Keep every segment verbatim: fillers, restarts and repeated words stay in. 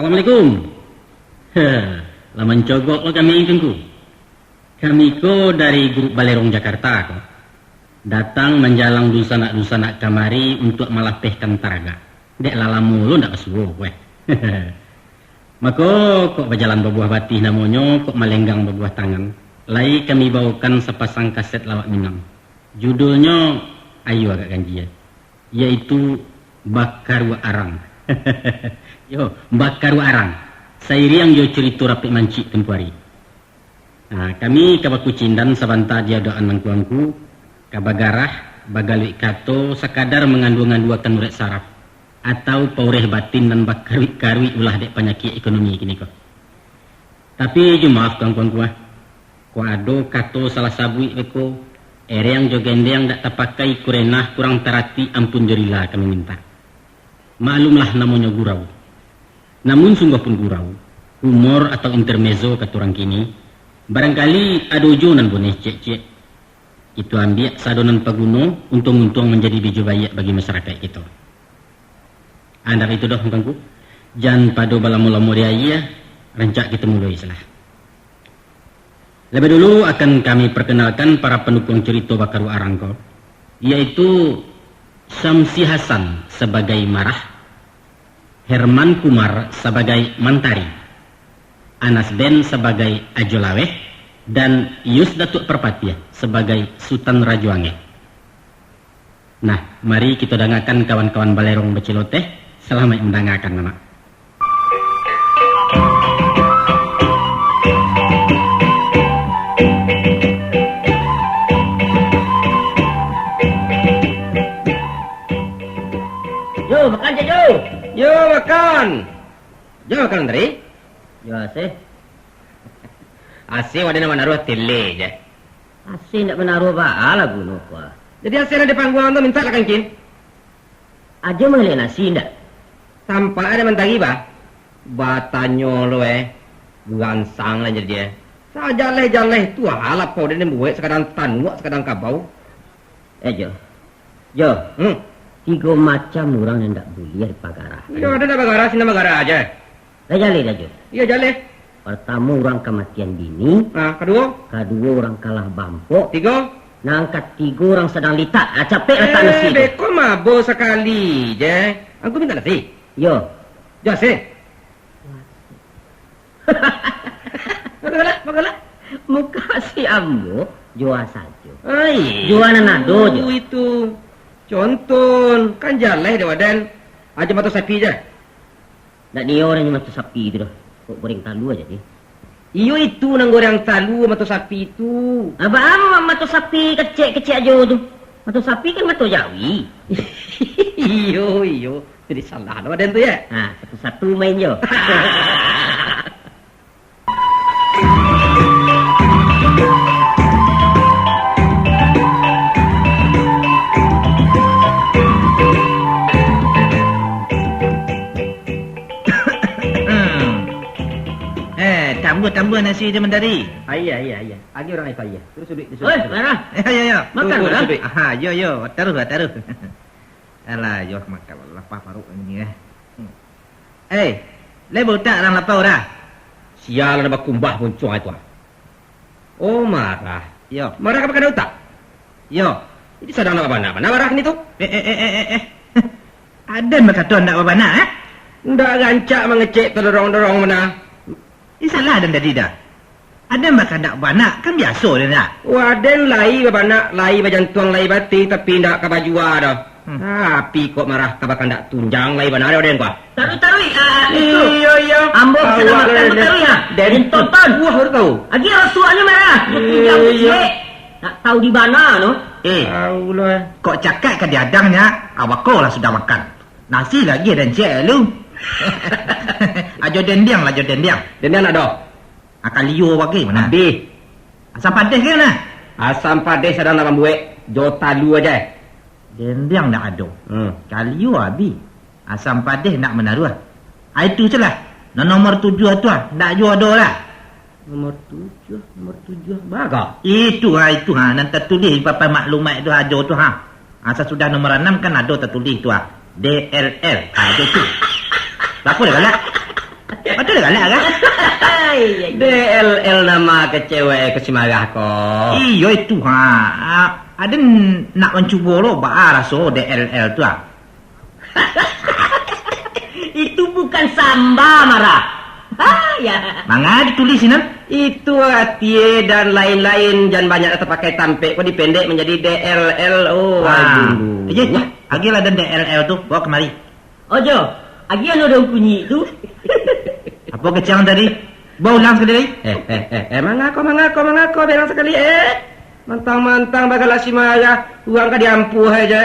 Assalamualaikum. Heh, lah mancogok lo kami, Tuanku. Kami ko dari grup Balerong Jakarta ko. Datang manjalang dunsanak-dunsanak kamari untuak malapehkan taragak. Dek lah lamo lo ndak basuo, weh. Mako, kok bajalan babuah batih namonyo, kok malenggang babuah tangan. Lai kami bawokan sapasang kaset lawak Minang. Judulnyo, ayo agak ganjia, yaitu Bakaruak Arang. Yo, Bakaruak Arang. Sairiang jo curito Rapek Mancik tempo ari. Nah, kami ka bakucindan sabanta di adokan angku-angku, ka bagarah, bagaluik kato, sakadar manganduang-anduakan urek saraf, atau paureh batin nan bakaruik-karuik ulah dek panyakik ekonomi kini ko. Tapi jo maaf, angku-angku ah, kok ado kato salah sabuik beko, ereang jo gendeang dak tapakai, kurenah kurang taratik, ampun jo rila kami mintak. Maklumlah namonyo gurau. Namun sungguah pun gurau, humor atau intermezzo kato urang kini, barangkali ado juo nan boneh ciek-ciek. Itu ambiak sado nan paguno, untuang-untuang manjadi bijo baiak bagi masarakaik kito. Andap itu doh, angku-angku. Jan pado balamo-lamo di aia, rancak kito muloi salah. Labiah dulu akan kami perkenalkan para pandukuang curito Bakaruak Arang ko, yaitu Samsi Hasan sabagai Marah, Herman Kumar sabagai Mantari, Anas Ben sabagai Ajo Laweh, dan Yus Datuak Parpatiah sabagai Sutan Rajo Angeh. Nah, mari kito dangakan kawan-kawan Balerong baciloteh. Salamaik mandangakan, Mamak. Yo, makan, Cik Jo. Yo, makan. Jo, makan, Mantari. Yo, aseh. Aseh wadah nan manaruah tele je. Aseh ndak manaruah baa lagu no, Pak. Jadi aseh nan di pangguang tu mintak lah kangkin. Ajo mah lek nasi ndak? Tampak ado Mantari, bah. Batanyo lo, eh. Gansang lah jadi, eh. Sajaleh-jaleh tu, ah, lapau den buek, sakadang tanuak, sakadang kabau. Eh, Jo. Jo. Hmm. Tigo macam urang nan ndak buliah dipagarah. Iyo, ado ndak bagarah, sinan bagarah aja. Lah jaleh dah, Jo. Iyo, jaleh. Partamo urang kamatian bini. Ah, kaduo? Kaduo urang kalah bampok. Tigo? Nan katigo urang sadang litak. Ah, capek latak nasi tu. Beko mabo sakali je. Angku mintak nasi? Iyo. Jo, aseh. Bagolah, bagolah. Muko si ambo, jua sajo. Ai, jua nan ado jo. Itu. Conton, kan jaleh dek wadah. Ajo mato sapi je. Ndak nio urang mato sapi tu doh. Kok goreng talua jadi. Iyo itu nan goreng talua mato sapi tu. Abah mato sapi kecek-kecek ajo tu. Mato sapi kan mato jawi. Iyo, iyo. Jadi salah lo wadah tu ya. Ha, satu-satu main jo. Eh, tambah-tambah nasi je Mantari. Ah, iya, iya, iya. Agi urang iko, iya. Terus duduak, terus duduak. Oi, Marah. Ya, ya, ya. Makan, Marah. Aha, yo, yo. Taruh lah, taruh. Alah, yo makan. Lapah paruik ni, eh. Hmm. Eh, lai bautak urang lapau dah? Sia lah bakumbah muncuang itu, ah. Oh, Marah. Yo. Marah ka bakana utak? Yo. Jadi sadang ndak babanak, bana Marah ni tu? Eh, eh, eh, eh, eh, eh. Aden bakato ndak babanak, eh? Ndak rancak mangecek tadorong-dorong bana. Ih, salah Aden tadi dah. Aden bakato ndak babanak, kan biaso Aden dah. Waden lai babanak, lai bajantuang, lai batih, tapi ndak ka bajua doh. Hmm. Tapi kok Marah ka bakandak tunjang lai bana dek Waden ko. Taruih, taruih, ah, ah, itu. Iyo, iyo. Ambo sadang makan tu, taruih, ah. Den tonton. Wah, baru tahu. Agi rasuaknyo Marah. Tunjang tu, iyo, ciek. Nak tahu di bana tu. Eh. Tahu lah. Kok cakak ka diadang nyo, awak ko lah sudah makan. Nasi lagi den ciek lu. Ajo dendiang lah, ajo dendiang. Dendiang nak doh. Akan liur bagai mano? Abih. Asam padeh ke mano? Asam padeh sadang nak mambuek, jo talua aja. Dendiang ndak ado. Hmm. Kalio abih. Asam padeh ndak manaruah. Ah, itu se lah. Nan nomor tujuah tu ah, ndak juo ado lah. Nomor tujuah, nomor tujuah. Baga. Itu ha, itu ha, nan tatulih di papan maklumat tu ajo tu ha. Ah, sasudah nomor anam kan ado tatulih tu ah. D L L. Ah, itu tu. Bako dah galak? Ado lah galak kan? Iya, iya. D L L nama kecewa ke si Marah ko. Iyo itu, ha. Aden nak mancubo lo, baa raso D L L tu, ah. Itu bukan samba, Marah. Ha, ya. Manga ditulis sinan? Itu atie dan lain-lain, jan banyak tapakai tampek ko dipendek manjadi D L L. Oh, wah, aduh. Iya, iya. Agiahlah dan D L L tu, bawa kemari. Ojo, agiah no daun kunyik tu. Apo kecek ang tadi? Bawa ulang sakali lai. Eh, eh, eh, eh, manga ko, manga ko, manga ko, bilang sakali, eh. Mantang-mantang bagalak si Marah, urang ka diampuah aja.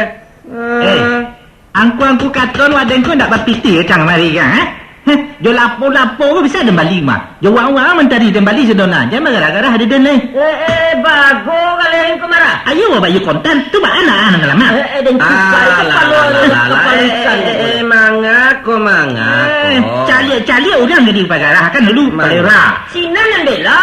Eh, angku-angku katon waden ko ndak bapitih kang mari kang, eh? Heh, jo lapo-lapo ko bisa den bali mah. Jo wang-wang mantari den bali sadona, jan bagarah-garah di den lai. Eh, eh, bago kalian ko Marah. Ayo, bayu kontan, tu baa nak, ah, nak ngalamak. Eh, eh, den cukai kepala, kepala ikan. Eh, eh, eh, manga ko, manga ko. Eh, caliak-caliak urang jadi bagarah kan dulu, palera. Sinan nan bela,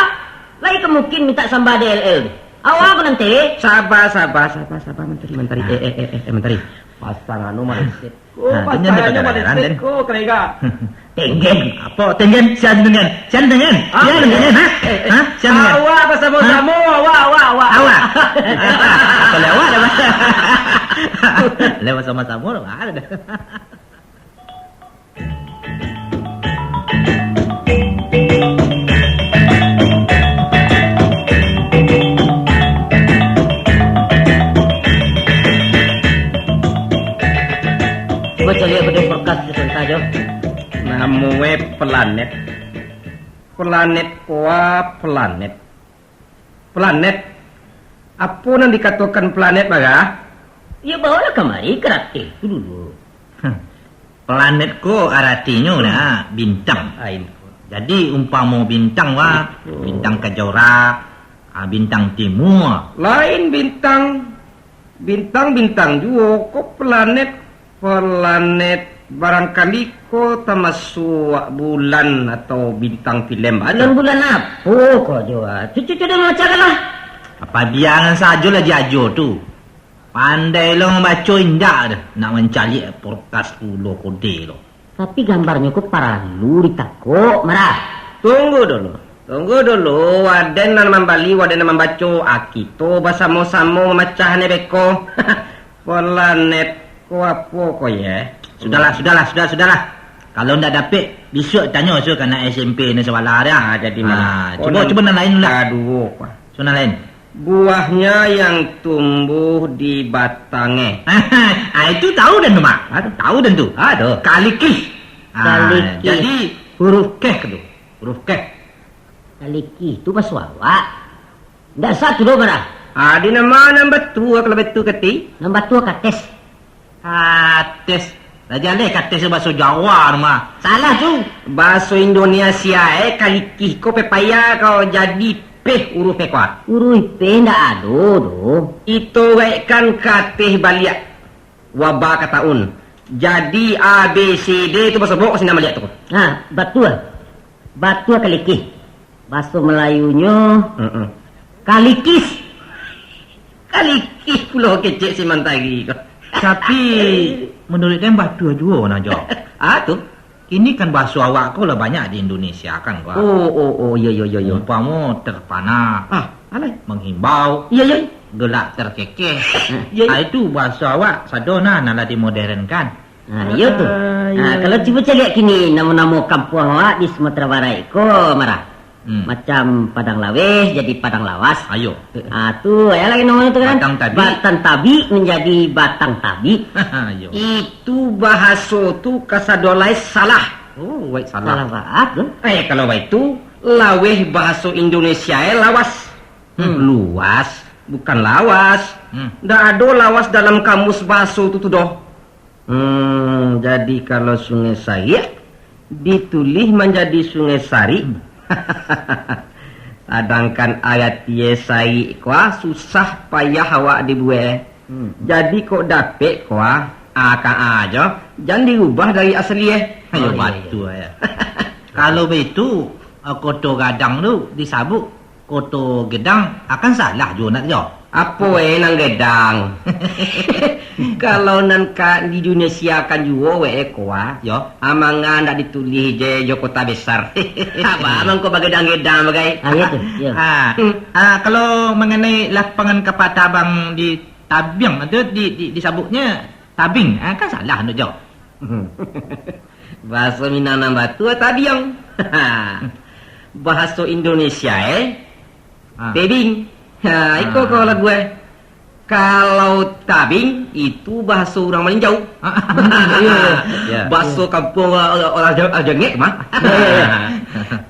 lai ka mungkin minta samba D L L. Awak ko nanti. Sabar, sabar, sabar, sabar, mantari, mantari. Eh, eh, eh, eh, eh, mantari. Pasang anu maleset. Oh, nah, pasang anu maleset ko, kelega. Tenggen. Apo tenggen? Sian tenggen. Sian tenggen. Ah, sian tenggen, ha? Eh, eh. Ha? Sian tenggen. Awak basamo-samo, awak, awak, awak. Awak. Kalau awak dah. Lah basamo-samo dah, ada dah. Cubo caliak bado kulkas tu sajo. Namo e planet. Planet ko a planet. Planet. Apo nan dikatokan planet, Marah? Iyo, baolah kamari karateh tu dulu. Planet ko aratinyo nah, bintang. Lain. Jadi, umpamo bintang, wah, bintang kajora, ah, bintang timua. Lain bintang. Bintang-bintang juo ko planet. Planet barangkali ko tamasuak bulan atau bintang filem baa tu. Bulan-bulan apo ko jo, ah? Cucu-cucu den macakan lah. Apa biangan sajolah diajo tu. Pandai lo mambaco indak deh, nak mancaliak kulkas pulo kode lo. Tapi gambarnyo ko paralu ditakok, Marah. Tunggu dulu, tunggu dulu, waden nan mambali, waden nan mambaco, ah, kito basamo-samo mamacah ne beko. Planet ko apo ko ye? Sudahlah, sudahlah, sudah, sudahlah. Kalau ndak dapek, bisuak tanyo sudah ka anak S M P ni sabalah dia. Ah, jadi mano? Ah, cubo, cubo nan lain lah. Kaduo, Pak. Cubo nan lain. Buahnya yang tumbuh di batangnya. Ah, itu tahu dan tu, Mak. Aduh. Tahu dan tu. Aduh. Kalikih. Ah, kalikih. Jadi huruf keh tu. Huruf keh. Kalikih tu baso awak. Ndak sah tu doh, Marah. Ah, di nama nan batua kalau batua kati? Nan batua kates. Kates. Lah jaleh kates tu baso Jawa tu mah. Salah tu. Baso Indonesia, eh, kalikih ko pepaya ko jadi peh uruh peh ko. Uruh peh ndak ado doh. Ito gaekkan kateh baliak. Waba ka taun. Jadi A B C D tu basobok sinan baliak tu. Ha, batua. Batua kalikih. Baso Melayunyo, mm-mm, kalikis. Kalikih pulo kecek si Mantari ko. Tapi, manuruik den batua juo nah, Jo. Ah, tu. Kini kan baso awak ko lah banyak di Indonesia kan, ko. Oh, oh, oh, iyo, iyo, iyo, iyo. Umpamo terpana, ah, alai, menghimbau, iyo, iyo, gelak terkekeh. Iyo, iyo. Ah, itu baso awak sado nah, nan lah dimodernkan. Ha, iyo tu. Ah, iyo. Ha, kalau cubo caliak kini, namo-namo kampuang awak di Sumatera Barat ko, Marah. Hmm. Macam Padang Laweh jadi Padang Lawas. Ayo. Ha, tu, ado lagi namonyo tu kan. Batang Tabik. Batang Tabik manjadi Batang Tabik. Ayo. Itu bahaso tu kasado lai salah. Oh, wai salah. Salah baa tu? Eh, kalau baitu, laweh bahaso Indonesia e lawas. Hmm. Luas, bukan lawas. Hmm. Ndak ado lawas dalam kamus bahaso tu, tu doh. Hmm, jadi kalau Sungai Saik ditulih manjadi Sungai Sarik. Sadangkan aratie sarik ko, ah, susah payah awak dibuek. Hmm. Jadi kok dapek ko, ah, ah, ka ajo, jan dirubah dari asli, eh. Ayo, oh, iyo, batua, iyo, ya. Kalau baitu, eh, Koto Gadang tu disabuik Koto Gedang, akan salah juo nak jo. Apo, eh, nan gedang? Kalau nan ka di Indonesia kan juo wek ko, ah. Yo. Amang ndak ditulih je jo kota besar. Apa amang ko bagadang-gadang bagai? Ah, iyo tu, iyo. Ah, ah, kalau manganai lapangan kapal tabang di Tabiang tu, di, di, disabuknyo Tabing, ah, kan salah tu, Jo. Bahaso Minang nan batua Tabiang. Bahaso Indonesia, eh, Ah. Tebing. Ha, iko Ah. ko lagu, eh. Kalau tabing, itu bahaso urang Malinjau. Ah, iyo, iyo. Bahaso kampuang urang, urang, urang jangek mah. Iyo, iyo, iyo.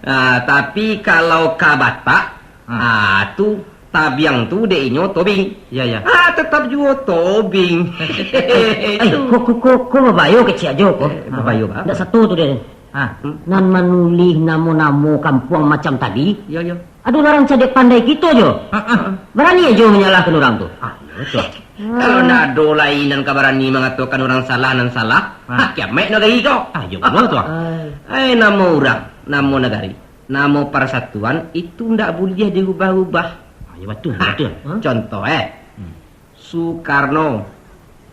Ah, tapi kalau ka Batak, Ah. ah, tu tabiang tu dek inyo tobing. Iyo, iyo. Ah, tetap juo tobing. Eh, ko, ko, ko, ko babayo kecek ajo ko. Eh, babayo, Pak. Ndak sato tu dia. Ah. Nan manulih namo-namo kampuang macam tadi, Iyo, iyo. Ado urang cadiak pandai kito jo. Ah, ah. Barani ajo manyalahkan urang tu. Ah, iyo, betul. Kalau ndak ado lai nan ka barani mangatokan urang salah nan salah, Ah. ha, kiamaik nagari ko. Ah, iyo, betul tu, ah. Ai. Ai, namo urang, namo nagari, namo parsatuan itu ndak buliah diubah-ubah. Ah, iyo, betul, betul. Contoh, eh. Hmm. Sukarno.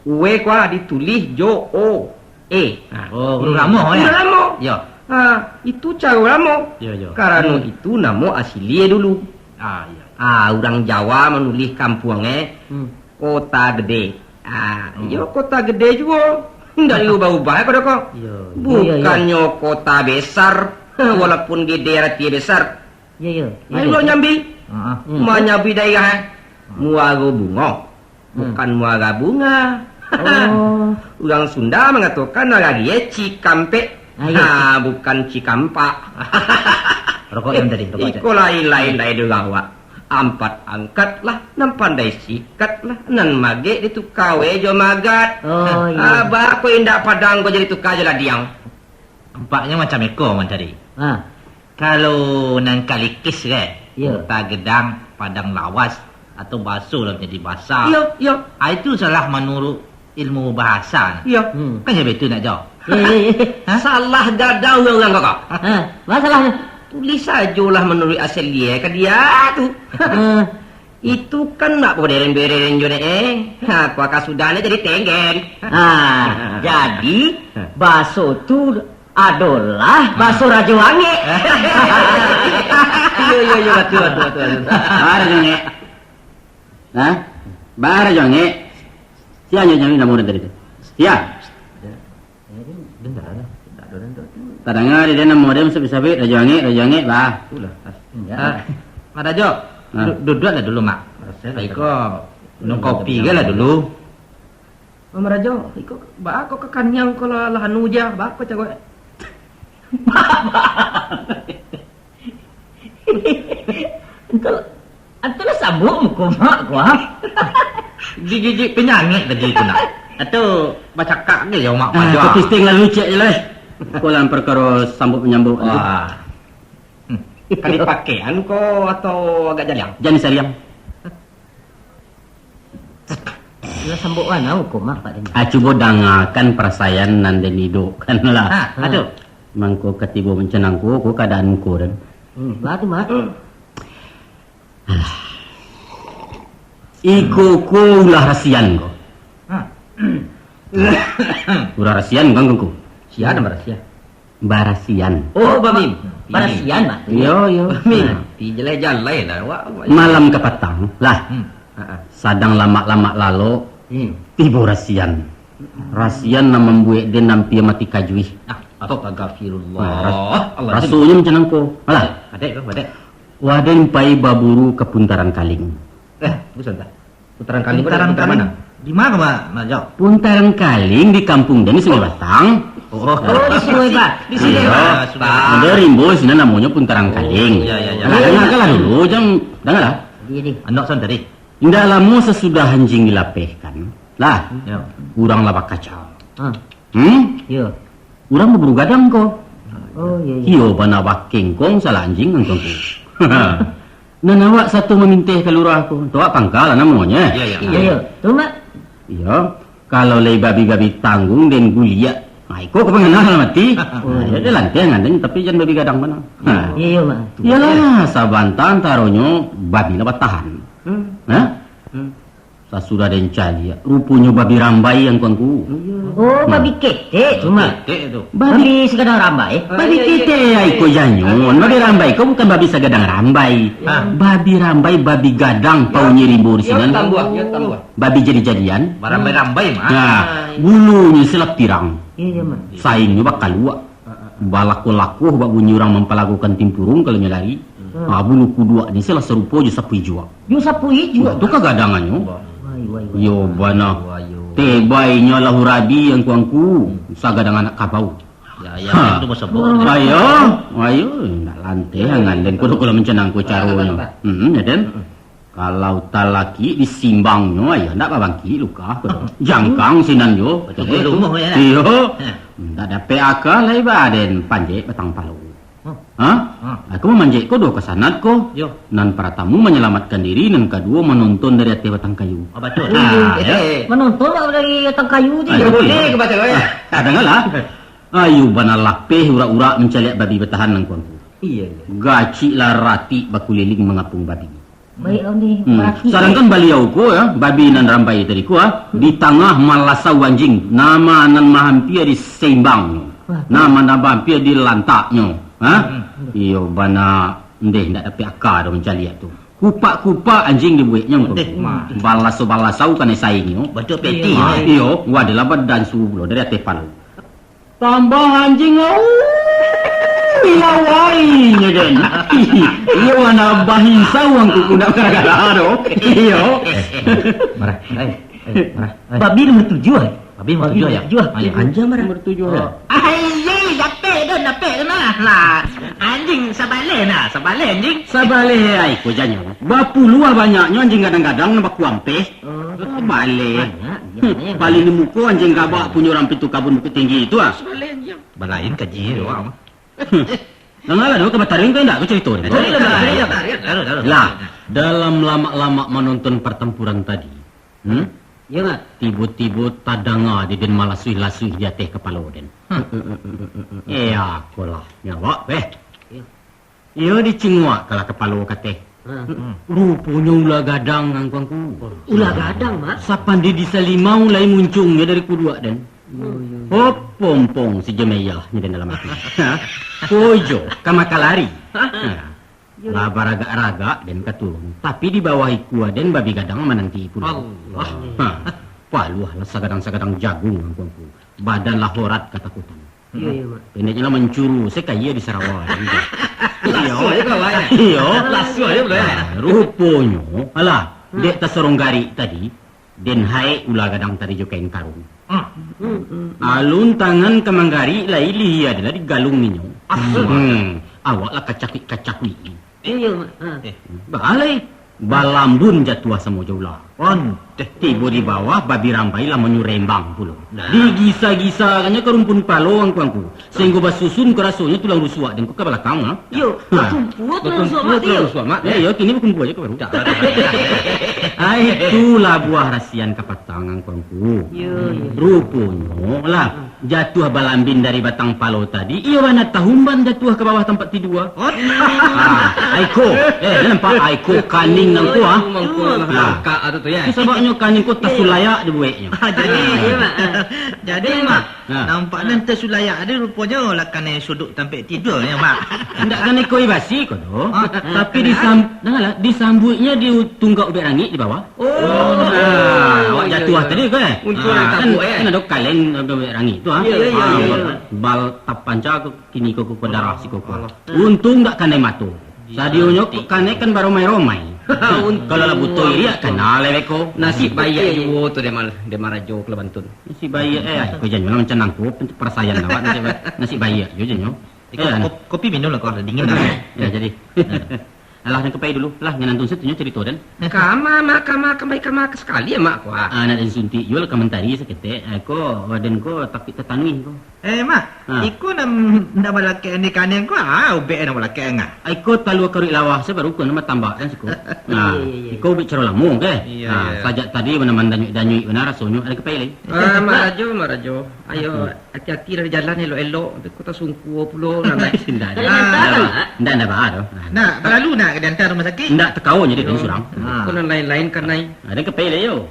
Ue ko ditulih jo O, E. Ha. Oh, urang lamo, ya? Urang lamo. Yo. Ha, itu caro lamo. Yo, yo. Karano Hmm. itu namo asilie dulu. Ah, iya. Ah, urang Jawa manulih kampuang, eh, Hmm. Kota Gede. Ah, Hmm. iyo, Kota Gede juo. Ndak diubah-ubah, eh, kado ko. Yo, yo. Bukannyo kota besar, walaupun gede arati besar. Yo, yo. Yo, Ayo yo. lo nyambi. Heeh. Hmm. Manyambi daerah, eh. Muaro Bungo. Hmm. Bukan Muara Bunga. Oh. Urang Sunda mangatokan nagari e Cikampek. Ah, iyo. Ha, bukan Cikampak. Rokok yang tadi, rokok Iko tadi. lain-lain lai dek urang awak. Ampat angkatlah, nan pandai sikatlah, nan magek dituka we jo magat. Oh, iyo. Ah, baa ko indak padang ko jadi tuka jo ladiang. Nampaknyo macam iko, Wan, tadi. Ha. Kalau nan kalikis, kan? Yo. Kota Gedang, Padang Lawas, atau baso lah jadi basa. Yo, yo. Ah, itu salah manurut ilmu bahasa. Yo. Hmm. Kan yo betul nak jawab? Yo, yo, yo. Ha? Salah gadang urang-urang kau. Ha, masalahnya? Tulih sajolah manurut asal dia ka dia tu. Ha. Itu kan nak bereren-bereren jo dek, eh. Ha, kua ka sudah ni jadi tenggen. Ha, jadi, baso tu adolah baso Rajo Angek. Iyo, iyo, iyo, batua, batua, batua, batua. Ba Rajo Angek. Ha? Ba Rajo Angek. Sia nyo nyawi namo urang tadi tu? Sia. Tadanga di den namo den sabik-sabik, Rajo Angek, Rajo Angek, bah. Itulah, pastinya. Ah, Mak Rajo, Ha? du-, duduaklah dulu, Mak. Iko minum kopi ge lah dulu. Mak Rajo, iko baa ko kakaniang ko lah, lah anu je, baa ko caro? Antu, antu lah sabuk muko mak ko, ah. Digigik penyangik tadi tu nak. Antu bacakak ge yo mak Ah, paja. Kopi sting lalu cek je lah, eh. Ko lah perkara sambut menyambut tu. Wah. Hmm. Kali pakaian ko atau agak jaliang? Jan sariang. Lah sambok wana ko mah, Pak Deni. Ah, cubo dangakan parasaian nan den idokkan lah. Ha, ha tu. Mangko katibo mancanang ko, ko kaadaan ko den. Hmm, baa tu, Mak? Alah. Iko ko ulah rasian ko. Ha. Ulah rasian kan ko? Sia nan barasian? Barasian. Oh, Bamim. Barasian, Bang. Iyo, iyo. Bamim. Nah. Dijalai-jalai lah, awak, awak. Malam kapatang lah. Hmm. Ha, ha. Sadang lamak-lamak lalok, Hmm. tibo rasian. Rasian nan mambuek den ampia mati kajuih. Ah, astagfirullah. Nah, ras-, Allah. Rasonyo macam nangko. Alah. Adaik ko, adaik. Wah, den pai baburu ka Puntaran Kaling. Eh, busan tah. Puntaran Kaling ko Puntaran daerah Kaling. Mana? Di mana, Mak, Mak Jok? Puntaran Kaling di kampung den di Sungai Batang. Oh, oh, di Sungai Batang. Di Sungai Batang. Iyo. Ada rimbo sinan namonyo Puntaran Kaling. Oh, iya, iya, iya. Nah, iya, dengarkanlah dulu, jan, dengarlah. Iya, iya. Anak san tadi. Indak lamo sasudah anjing dilapehkan, lah, Ya. urang lah bakacau. Ah. Hmm? Iya. Urang baburu gadang ko. Oh, iya, iya. Iyo, bana bakengkong salah anjing nangkon ko. Nan awak sato maminteh ka lurah ko. Tu awak pangka lah namonyo. Iya, iya. Iya, iya. Tu, Mak. Iyo. Kalau lai babi-babi tanggung den guliak, ha, iko ka pangana lah mati. Oh. Ha, iyo, den lanteh ngan den, tapi jan babi gadang bana. Ha. Iya, iya, Mak. Iyolah, sabanta antaronyo babi lah batahan. Hmm. Ha? Hmm. Sasudah den caliak, ruponyo babi rambai, angku-angku. Oh, babi ketek tu, Mak. Ketek tu. Babi Babi sagadang rambai. Babi ketek ai ko janyo. Babi rambai ko bukan babi sagadang rambai. Ha. Babi rambai, babi gadang, paunyo rimbo di sinan. Babi jadi-jadian. Barambai-rambai, Mak. Nah, bulunyo selah pirang. Iyo, Mak. Saingnyo bakaluak. Balakoh-lakoh bak bunyi urang mampalagokan timpurung kalau nyo lari. Hmm. Ah, bulu kuduak ni salah sarupo jo sapu ijuak. Jo sapu ijuak? Tu kagadangannyo. Wai, wai, wai. Yo, bana. Wai, yo. Tebainyo alah urabi angku-angku. Hmm. Sagadang anak kabau. Ya, ya, ha. Itu basabok. Ayo, ayo, nak lanteh angan den. Kodo kalau mancanang ko caronyo. Hmm, ya, den. Hmm. Kalau talakik disimbangnyo, ayah ndak babangkik luka ko. Jangkang sinan jo. Betul, betul, lumuh, ya. Iyo. Ha. Ndak dapek aka lai ba den panjek batang palo. Ha? Ha? Ha. Aku mamanjek ko duo kasanat ko. Yo. Nan paratamu manyalamatkan diri, nan kaduo manonton dari ateh batang kayu. Oh, betul. Ha, ya. Manonton dari batang kayu tu. Ayo, yo. Boleh ke baca, ya? Ah, dangalah. Ayo bana lapeh urak-urak mancaliak babi batahan nan kuangku. Iya, iya. Gaciklah ratik bakuliling mangapung babi. Baik, Om, ni, hmm. Berarti sadangkan baliau ko, ya, babi nan rambai tadi ko, ah, di tangah malasau anjing, nama nan mahampia di seimbang, wah, nama nan mahampia di lantaknyo, ha? Hmm. Iyo, bana, ndeh, ndak dapek aka doh mancaliak tu. Kupak-kupak anjing dibueknyo, ndeh, ko. Balaso-balasau kanai saingnyo. Betul, peti. Ha, iyo, wadalah badansu pulo dari ateh palo. Tambah anjing, au, ilawai nyo den. Iyo, anak bahisau angku kuda gara-gara tu. Iyo. Marah. Eh, eh, marah. Eh. Babi nomor tujuh, eh? Babi nomor tujuh, ya? Tujuh. Ah, ya. Anjing marah. Nomor tujuh, ya? Oh. Ai, dapek dah, dapek dah, nah. Nah, anjing sabaleh, nah, sabaleh anjing. Sabaleh, ai, ko janyo. Bapuluah banyaknyo anjing gadang-gadang nan bakuampeh. Oh. Sabaleh. Banyak, iya, banyak. Paling di muko anjing gabak punyo urang Pitu Kabun Bukittinggi tu, ah. Sabaleh anjing. Balain kaji tu, ah. Nah, lah, lah, ka bataring ka indak, ka carito ni. Tarik lah, tarik lah, tarik lah, tarik lah. Lah, dalam lamak-lamak manonton partampuran tadi, hmm? Iya, Mak. Tibo-tibo tadanga di den malasuih-lasuih di ateh kapalo den. Hah. Eh, akolah, nyo awak, eh. Iya. Iyo dicinguak kalah kapalo ka ateh. Ha. Hmm. Ruponyo ula gadang, angku-angku. Ula gadang, Mak? Sapandai di salimau lai muncuang nyo dari kuduak den. Oh, iya. Hop, pompong si Jemeyah nyo den dalam ati. Ha? Kojo, ka makalari. Ha. Lah baragak-ragak den ka turun. Tapi di bawah ikua den babi gadang mananti pulo. Allah. Ha. Paluah lah sagadang-sagadang jagung, angku-angku. Badan lah horat katakutan. Iya, iya, Mak. Pendeknyo lah mancuru, sakaia di Sarawa. Iyo. Lasuah je kawan. Iyo. Lasuah je, Bro. Nah, ruponyo, alah, hmm, dek tasorong garik tadi, den haek ula gadang tadi jo kain karung. Hmm. Hmm, hmm. Alun tangan ka manggarik, lai lihia adalah digalung ninyo. Asuh. Hmm. Awak lah kacakuik-kacakuik. Iyo, Mak. Ha. Eh, baa lai. Balambun jatuah samo jo ula. Ondeh. Tibo di bawah, babi rambai lah manyurembang pulo. Nah. Digisa-gisakannyo ka rumpun palo angku-angku. Sahinggo basusun ka rasonyo tulang rusuak den ko ka balakang, ha? Iyo, ha. Bakumpua tulang rusuak, Mak. Bakumpua tulang rusuak, Mak. Ya, iyo, kini bakumpua aja ka baru. Ai, itulah buah rasian kapatang angku-angku. Iyo, iyo. Ruponyo lah. Hmm. Jatuah balambin dari batang palo tadi, iyo bana tahumban jatuah ka bawah tampat tidua. Oh. Ah, aiko. Eh, nampak aiko kaning nan ko, ah. Mangko lah. Ah. Langkak tu, tu, ya. Tu sababnyo kaning ko tasulayak dibueknyo. Ah, jadi, ah, iya, Mak. Ah. Jadi, Mak, ah, nampak nan tasulayak tadi ruponyo lah kanai suduk tampek tidua, ya, Mak. Indak kanai koi basi ko tu. Ah. Tapi disam-, dangalah, disambuiknyo di tunggak ubek rangik di bawah. Oh. Nah, awak jatuah tadi ko, eh? Untuang lah kan, kan ado kaleng, ado rangik tu, ah. Iya, iya, iya, iya. Bal, bal tapanca ko kini ko, ko darah siko ko. Untuang dak kanai mato. Sadionyo ko kanai kan baromai-romai. Kalau lah buto iriak, kana leweko. Nasib baiak juo tu dek ma-, dek marajo Kota Bantun. Nasib baiak, eh, ko janyo lah mancanang ko, parasaian awak nasib ba-, nasib baiak juo janyo. Eh, ko-, kopi minum lah, ko lah dingin lah. Ya, jadi. Alah, den ka pai dulu. Lah, ngan antun satunyo carito den. Kama, ma, kama, kambai, kama, sakali, Mak, ko, ah. Ah, nak den suntik juo lah ka mantari saketek. Ah, ko, badan ko takuik tatanuih ko. Eh, Mak, Ha. iko nan, nan balakek ni kaneng ko, ah, ubek nan balakek ngah. Ah, iko talua karuik lawa, sabaru ko nan batambak kan siko. Nah, Iya, iya, iya. iko ubek caro lamo ke? Iya, Ah, iya. sajak tadi bana mandanyuik-danyuik bana rasonyo, ado kapai lai. Ah, Mak Rajo, Mak Rajo. Ayo, Hmm. hati-hati dari jalan, elok-elok. Tapi ko tasungkua pulo, lambat. Indak, Kalau indak. Indak, Mak. indak, indak, bah, tu. Nah. Nak, balalu nak ka diantar rumah sakik? Indak, takao nyo dek Yo. surang. Ah. Ko nan lain-lain kan, Nai. Ado kapai lai, yo.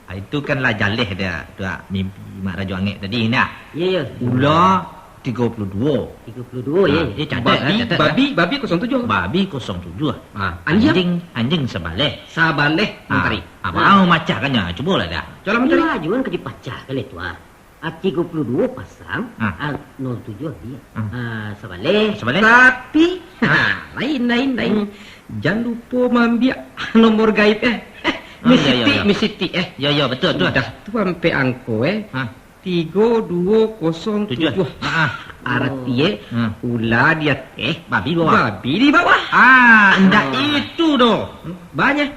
Ah, itu kan lah jaleh dah, tu, ah, mimpi Mak Rajo Angek tadi, ndak? Iya, iya. Ula tigo puluah duo. Tigo puluah duo, Ah, ya. Dia catat, Babi, catat, babi, ya. babi kosong tujuh. Babi kosong tujuh. Ah, anjing? Anjing, anjing sabaleh. Sabaleh Ah, mantari. abang Ah. mau macahkannya, cubolah dah. Cubolah mantari. Iya, juan ka dipacahkan itu, ah. Ah, tigo puluah duo pasang, Ah. ah, nol tujuh dia. Ah. Ah, sabaleh. Sabaleh. Tapi, Ah. ha, lain, lain, lain. Hmm. Jan lupo maambiak nomor gaib, eh. Eh, Oh, iya, iya, Misiti, iya. Misiti, eh. Ya, ya, betul, betul. Sudah tu ampek angko, eh. Ah. Tigo duo kosong tujuh. Tujuh. Ah, ah. Arati, eh, Hmm. ula di ateh, Babi di bawah. babi di bawah. Ah, ndak Oh. itu doh. Banyak.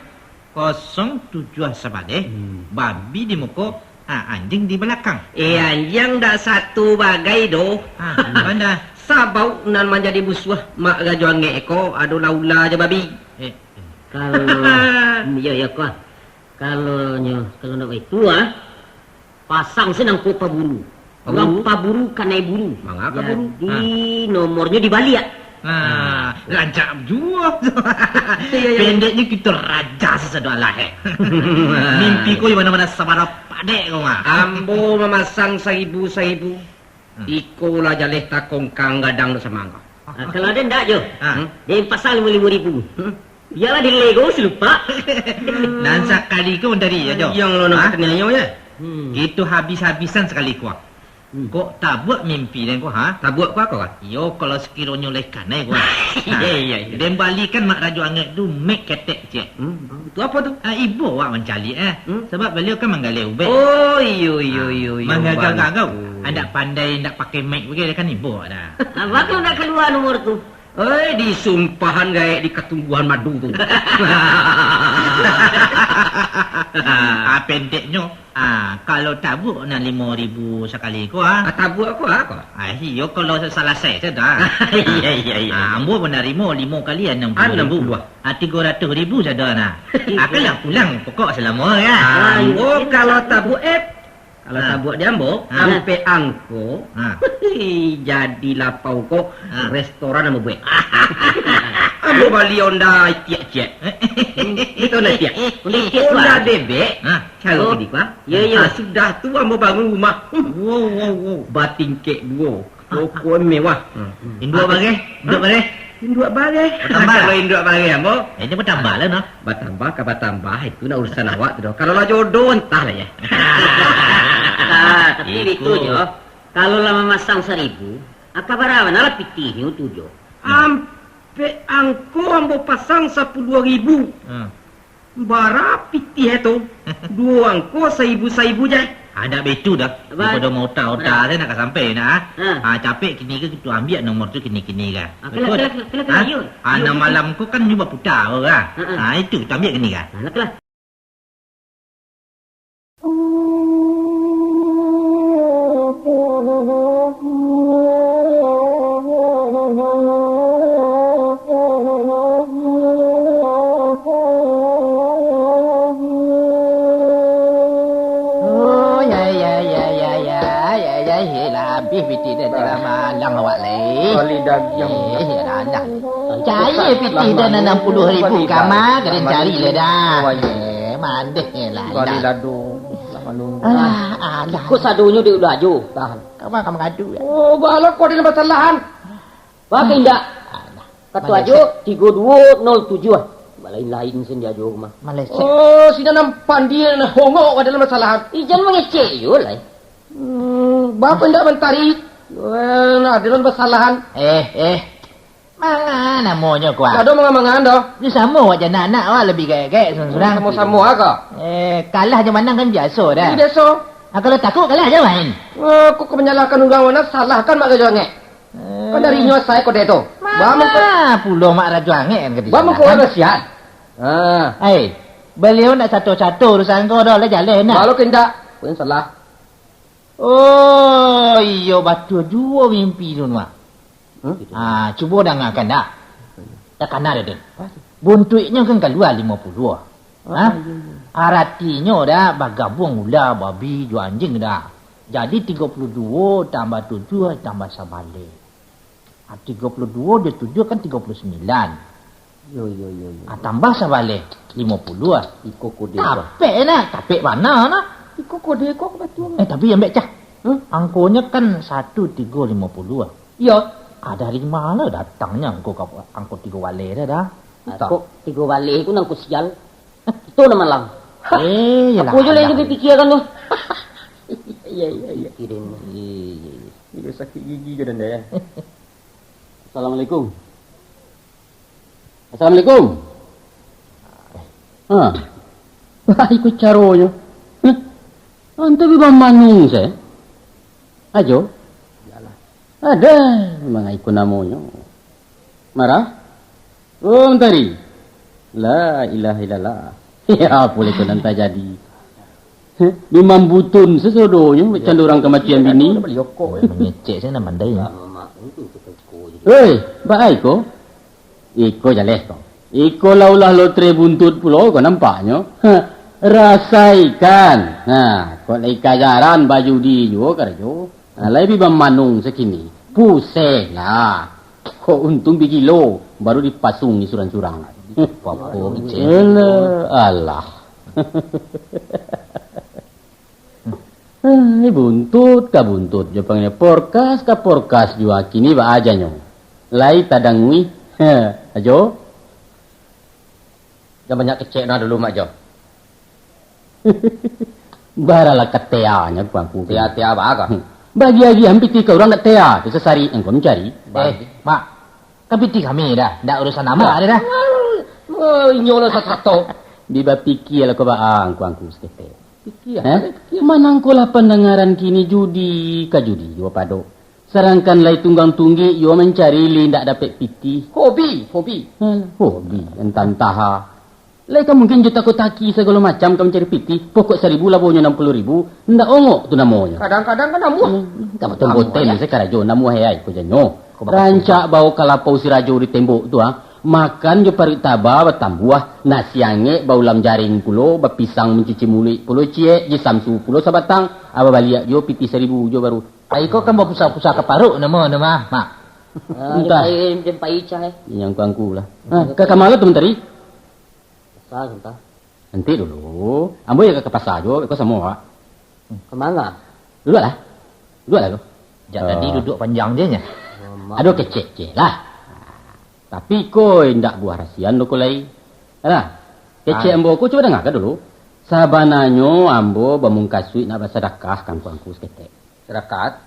Kosong tujuah sabaleh, Hmm. babi di muko, ah, anjing di balakang. Eh, anjing ndak satu bagai doh. Ah, bana. Sabab nan manjadi musuah Mak Rajo Angek ko adolah ula jo babi. Eh, eh. Kalau, iya, iya, ko. Kalau nyo, kalau ndak baitu, ah, pasang se nangko paburu. Paburu? Urang paburu kanai buru. Manga paburu? Jadi, Ha. nomornyo dibaliak. Nah, rancak juo. Iya, iya. Pendeknyo kito raja sasado alah, eh. Mimpi ko di mano-mano sabana padek ko mah. Ambo mamasang saribu-saribu. Hmm. Iko lah jaleh takongkang gadang dek samangga. Ah, kalau ado ndak, Jo? Ah. Hmm? Dia pasang limo-limo ribu. Hmm? Bialah dilego salupak. Nan sakali ko dari, ya, Jo? Yang lo nak Ah? katanya, ya? Hmm. Gitu habis-habisan sakali ko. Hmm. Kok tabuak mimpi den ko, ha? Tabuak ko ako, kan? Iyo, kalau sakironyo lai kanai ko. Iya, iya, iya. Den balikan Mak Rajo Angek tu mic ketek ciek. Hmm, tu apo tu? Ah, ibo awak mancaliak, eh. Hmm? Sabab baliau kan manggaleh ubek. Oh, iyo, iyo, Ah, iyo, iyo, mangagau-gagau. bagus. Andak pandai, andak pakai mic bagai, kan ibo awak dah. Abang tu nak kalua nomor tu? Oi, disumpahan gaek di katumbuhan madu tu. Ah, pendeknyo, ah, kalau tabuak nan limo ribu sakali ko, ah. Ah, tabuak ko, ah, ko? Ah, iyo, kalau salasai sudah. Iya, iya, iya. Ah, ambo manarimo limo kali anam puluah ribu. Anam puluah. Ah, tigo ratuih ribu sudah, nah. Tigo. Ah, kan lah pulang, pokok salamo, kan? Ah, ambo kalau tabuak, eh, Kalau Ah. tabuak di ambo, Ah. ampek angko, Ah. jadi lapau ko, Ah. restoran ambo buek. Ambo bali Honda Etiak ciek. Itu Honda Etiak. Honda Etiak tu, Honda ah? bebek, Ah. caro Oh. kini ko, ah. Yo, yo. Ah, sudah tu ambo bangun rumah. Wow, wow, wow. Batingkek duo. Pokok mewah. Hmm. Induak Ah, bareh, induak bareh. Induak bareh. Batambah. Kalau induak bareh ambo. Eh, ini batambah lah, noh. Batambah ka batambah, itu nak urusan awak tu doh. Kalau lah jodoh, entahlah ya. Ah, tapi Iko. Itu, Jo. Kalau lah mamasang saribu, aka bara bana lah pitihnyo tu, Jo. Ampek angko ambo pasang sapuluah ribu. Hmm. Bara pitih e tu? Duo angko saibu-saibu je. Ah, ndak baitu dah. Apa? Daripada mauta-uta Apa? Saya nak sampai nak, ah. Ha. Ah, capek kini ke kita ambil nomor tu kini-kini kan. Ah, kelak, kelak, kelak, kelak, Ha? Yuk. Ah, Yuk, nan yuk. Malam ko kan nyo baputa ko kan. Ha, ha. Ah, itu kita ambil kini kan. Ha, nak lah. Oh, ya, ya, ya, ya, ya, ya, ya, ya, lah, habis pitih dah tengah malam awak lai. Kali dagiang. Eh, ya, lah, dah. Cari pitih dah enam puluh ribu kama, kalian cari lah dah. Oh, ya. Eh, mandeh lah, Kali dah. Lado. Lah, malu. Alah, alah. Kok sadonyo dek ulah ajo. Tahan. Kama ka mangadu, ya. Oh, bala kau ada basalahan. Baka indak? Alah. Kato Malaysia. Ajo tigo duo nol tujuh ah. Balain-lain sen di ajo mah. Malaysia. Oh, sida nan pandia, nan hongok ado dalam basalahan. Ijan mangecek iyo lai. Hmm, bapa indak mantari. Eh, ado dalam basalahan. Eh, eh. Manga namonyo ko, ah? Ado manga-mangaan doh. Ni samo awak jan anak awak labiah gaek-gaek surang-surang. Samo-samo ah ko. Eh, kalah jo manang kan biaso dah. Ini biaso. Ah, kalau takuk kalah jan main. Eh, kok kau manyalahkan urang mano, salahkan Mak Rajo Angek. Kan dari inyo asal kode tu. Ba mangko. Manga pulo Mak Rajo Angek kan ka disalahkan? Ba mangko urang sian. Ha. Ai, baliau ndak cato-cato urusan ko doh, lah jaleh nak. Kalau ka indak, pun salah. Oh, iyo, batua juo mimpi tu, Mak. Huh? Ah, cubo dangakan dah. Takana dah, Den. Apa tu? Buntuiknyo kan kalua limo puluah. Ah, Ha? iyo, iyo. Aratinyo dah bagabuang ula, babi, jo anjiang dah. Jadi tigo puluah duo tambah tujuah tambah sabaleh. Ah, tigo puluah duo jo tujuah kan tigo puluah sambilan. Yo, yo, yo, yo. Ah, tambah sabaleh, limo puluah. Iko kode ko. Tapek nah, tapek bana nah. Iko kode ko, aku batua. Eh, tapi ambek cah. Huh? Angkonyo kan satu tigo limo puluah. Iyo. Ah, dari ma lo datangnyo angko ka, angko tigo baleh dah, dah? Ah, Entah. Kok tigo baleh ko nangko sial? Itu nama lang. Eh, yalah, Aku aja lah yang lah. Dipikiran tu. Iya, iya, iya. Pikirin. Iya, iya, iya. Dia sakit gigi ke, Danda, ya? Assalamualaikum. Assalamualaikum. Ha. Wah, iko caronyo. Hah? Anta bi bamanung se? Ajo? Iyalah. Ada, memang iko namonyo. Marah? Oh, Mentari. La ilaha illallah. Ya, apo lai ko nan tajadi? Heh, bi mambutun sasodonyo, macam urang kamatian bini. Mangecek sajo nan pandai. Hei, baa iko? Iko jaleh ko. Iko lah ulah lotre buntut pulo ko nampaknyo. Heh, rasaikan. Nah, kok lai kajaran bajudi juo karajo. Nah, lai bi bamanung sakini. Puseh lah. Kok untung bi gilo, baru dipasuang surang-surang. Apo kecek? Alah, alah. Ai, buntut ka buntut jo panggilnyo, porkas ka porkas juo kini, baa janyo. Lai tadanguih. Ajo. Jan banyak kecek nah dulu, Mak Jo. Baralah kateanyo, Angku. Tea-tea baa ko? Bagi agiahan pitih ka urang dak tea, tu sasari angko mancari. Eh, Mak, kan pitih kami dah, dak urusan amak dah. Oh, inyo lo sasato. Bi bapikia lah ko baa, Angku-angku saketek. Pikia, Eh? Pikia. Manangkolah pandangaran kini judi ka judi juo pado. Sadangkan lai tunggang tunggik juo mancari li ndak dapek pitih. Hobi, hobi. Alah, hobi, antah-antah. Lai ka mungkin jo tako-taki sagalo macam ka mancari pitih, pokok saribu labonyo anam puluah ribu, ndak ongok tu namonyo. Kadang-kadang kan namuah. Hmm, ka boten-boten se karajo namuah ai ko janyo. Rancak bao ka lapau si rajo di tembok tu, ah. Makan jo paruik taba batambuah, nasi angek baulam jaring pulo, bapisang mancuci muluik pulo ciek, ji samsu pulo sabatang, ah, babaliak juo pitih saribu juo baru. Ai ko kan bapusa-pusa ka paruik namo, namo, Mak. Ah, Entah. Jempai, jempai icah, eh. Yang kuangku lah. Ah, ka, ka ma lo tu, Mentari? Pasar, entah. Nanti dulu. Ambo yo ka, ka pasar juo, iko samo awak. Ka manga? Duduak lah. Duduak lah ko. Jak tadi duduak panjang je nyo. Alamak. Ado kecek je lah. Tapi ko indak buah rasian do ko lai. Alah, kecek Ah. ambo ko cubo dangakan dulu. Sabananyo ambo bamungkasuik nak basadakah ka angku-angku saketek. Sadakah?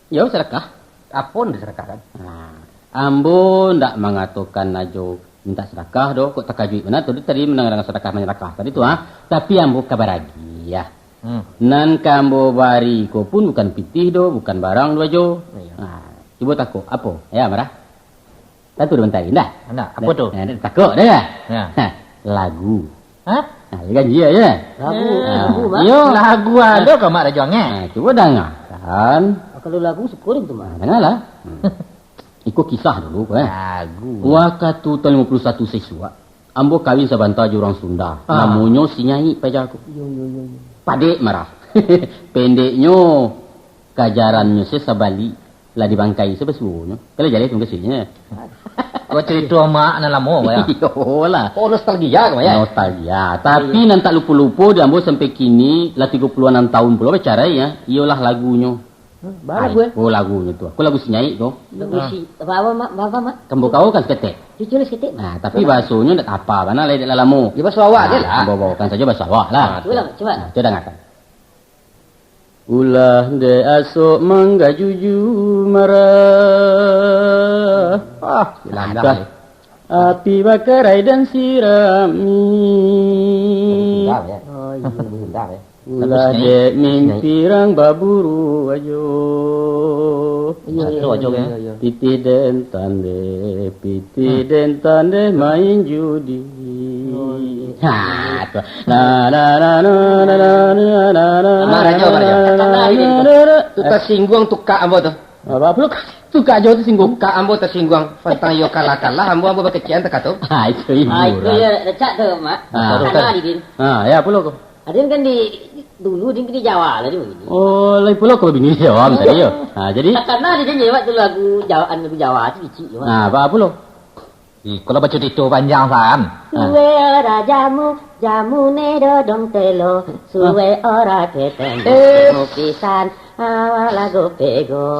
Yo, sadakah. Apo nan disadakahkan? Nah, ambo ndak mangatokan ajo mintak sadakah doh, kok takajuik bana tu tadi mandanga-danga sadakah-manyadakah tadi tu, ha. Tapi ambo ka baragiah. Hmm. Nan ka ambo bari ko pun bukan pitih doh, bukan barang doh ajo. Iyo. Nah, cubo takok, apo? Ya, Marah? Tantu dah mantari, ndak? Ndak, apo tu? Nah, ndak takok dah, ya? Ya. Ha, lagu. Hah? Nah, janji aja. Lagu, Eh, lagu, Mak. Iyo. Lagu ado ka Mak Rajo Angek? Nah, cubo dangakan. Ah, kalau lagu syukur tu, Mak. Nah, dangalah. Hmm. Iko kisah dulu, eh. Lagu. Wakatu tahun limo puluah satu sisuak, ambo kawin sabanta jo urang Sunda. Ah. Namonyo si Nyai paja ko. Iyo, iyo, iyo, iyo. Padek Marah. Pendeknyo, kajarannyo se sabalik. Lah dibangkai se basuonyo. Kalau jaleh tu mukasuiknyo. Kau carito amak nan lamo, Mak, ya? Iyolah. Oh, nostalgia, Mak, ya? Nostalgia. Tapi Iya. nan tak lupo-lupo di ambo sampai kini, lah tigo puluah anam tahun pulo bacarai, ya. Iyolah lagunyo. Hmm, baa lagu, eh? Ai, oh, lagunyo tu. Aku lagu si Nyai ko. Lagu Ah. si, apa, apa, Mak? Apa, Mak? Kambo kau kan saketek. Cucu lah saketek. Nah, tapi Cuba. bahasonyo ndak apa, bana lai dak lamo. Ya, bahaso awak je Nah, lah. ambo bawakan sajo bahaso awak lah. Ah, cuba lah, Mak, cuba. Nah, cuba dangakan. Ulah dek asok manggajuju marah. Ah, Nah, dah. dah. Api bakarai dan sirami. Tinggal, ya. Oh, iya. Tinggal, ya. Ulah dek mimpi rang baburu ajo. Iyo, iyo, Satu ajo, iyo, kan? Iyo, iyo. Pitih den tandeh, pitih Hmm. den tandeh main judi. Oh, iyo. Ha, tu. Na, na, na, na. Marah jo, marah jo. Tu tasingguang tukak ambo tu. Apa, apa lu? Tukak jo tasingguang. Tukak ambo tasingguang. Pantang iyo kalah-kalah, ambo, ambo bakecekan takato. Ha, itu ibu Ah, itu lah. Ya, lecak tu, Mak. Ah. Takana di din. Ah, ya, apa lu? Adin kan di, dulu din di Jawa lah dia begini. Oh, lain pulo kalau bini Jawa tadi yo. Ha, jadi Takana dia nyewa tu lagu Jawa, lagu Jawa tu kecil je. Ha, apa, apa lo? Ih, kalau bacarito panjang, San. Suwe ora jamu, jamu ne dodong telo. Suwe ora ketemu Eh. Mukisan, awak lagu pego.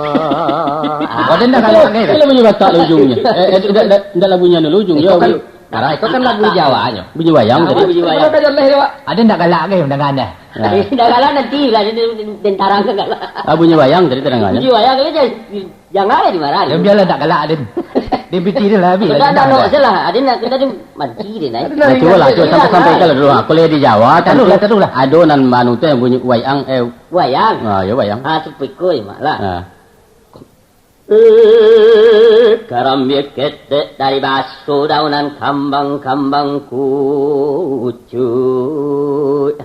Kau dengar kalau Kalau bunyi Batak lo ujungnya. Eh, eh, ndak, ndak, ndak lagunya dulu ujung. Itu Ya, kan, bunyi- Alah, itu kan lagu Jawanyo. Bunyi wayang Nah, tadi. Bunyi wayang. Ada ndak galak ke mendengar dah? Nah. Ndak galak nanti lah, dia, dia, dia tarang ke galak. Ah, bunyi wayang tadi terdengar, ya? Bunyi wayang tadi, jangan, jangan lah dimarah. Ya, biarlah ndak galak, Din. Dia piti dia lah, habis lah, Sudah, dah, dah, dah. Salah. Ada nak, kita tu manci dia, naik. Nah, cuba lah, cuba sampai, sampai kalau dulu. Ah, kalau di Jawa, Taruh lah, tentu taruh lah. Ada nan manu tu yang bunyi wayang, eh. Wayang? Ah, ya, wayang. Ah, sepikul, Mak, lah. Ah. Eh, karambia ketek dari baso daunan kambang-kambang kucuik.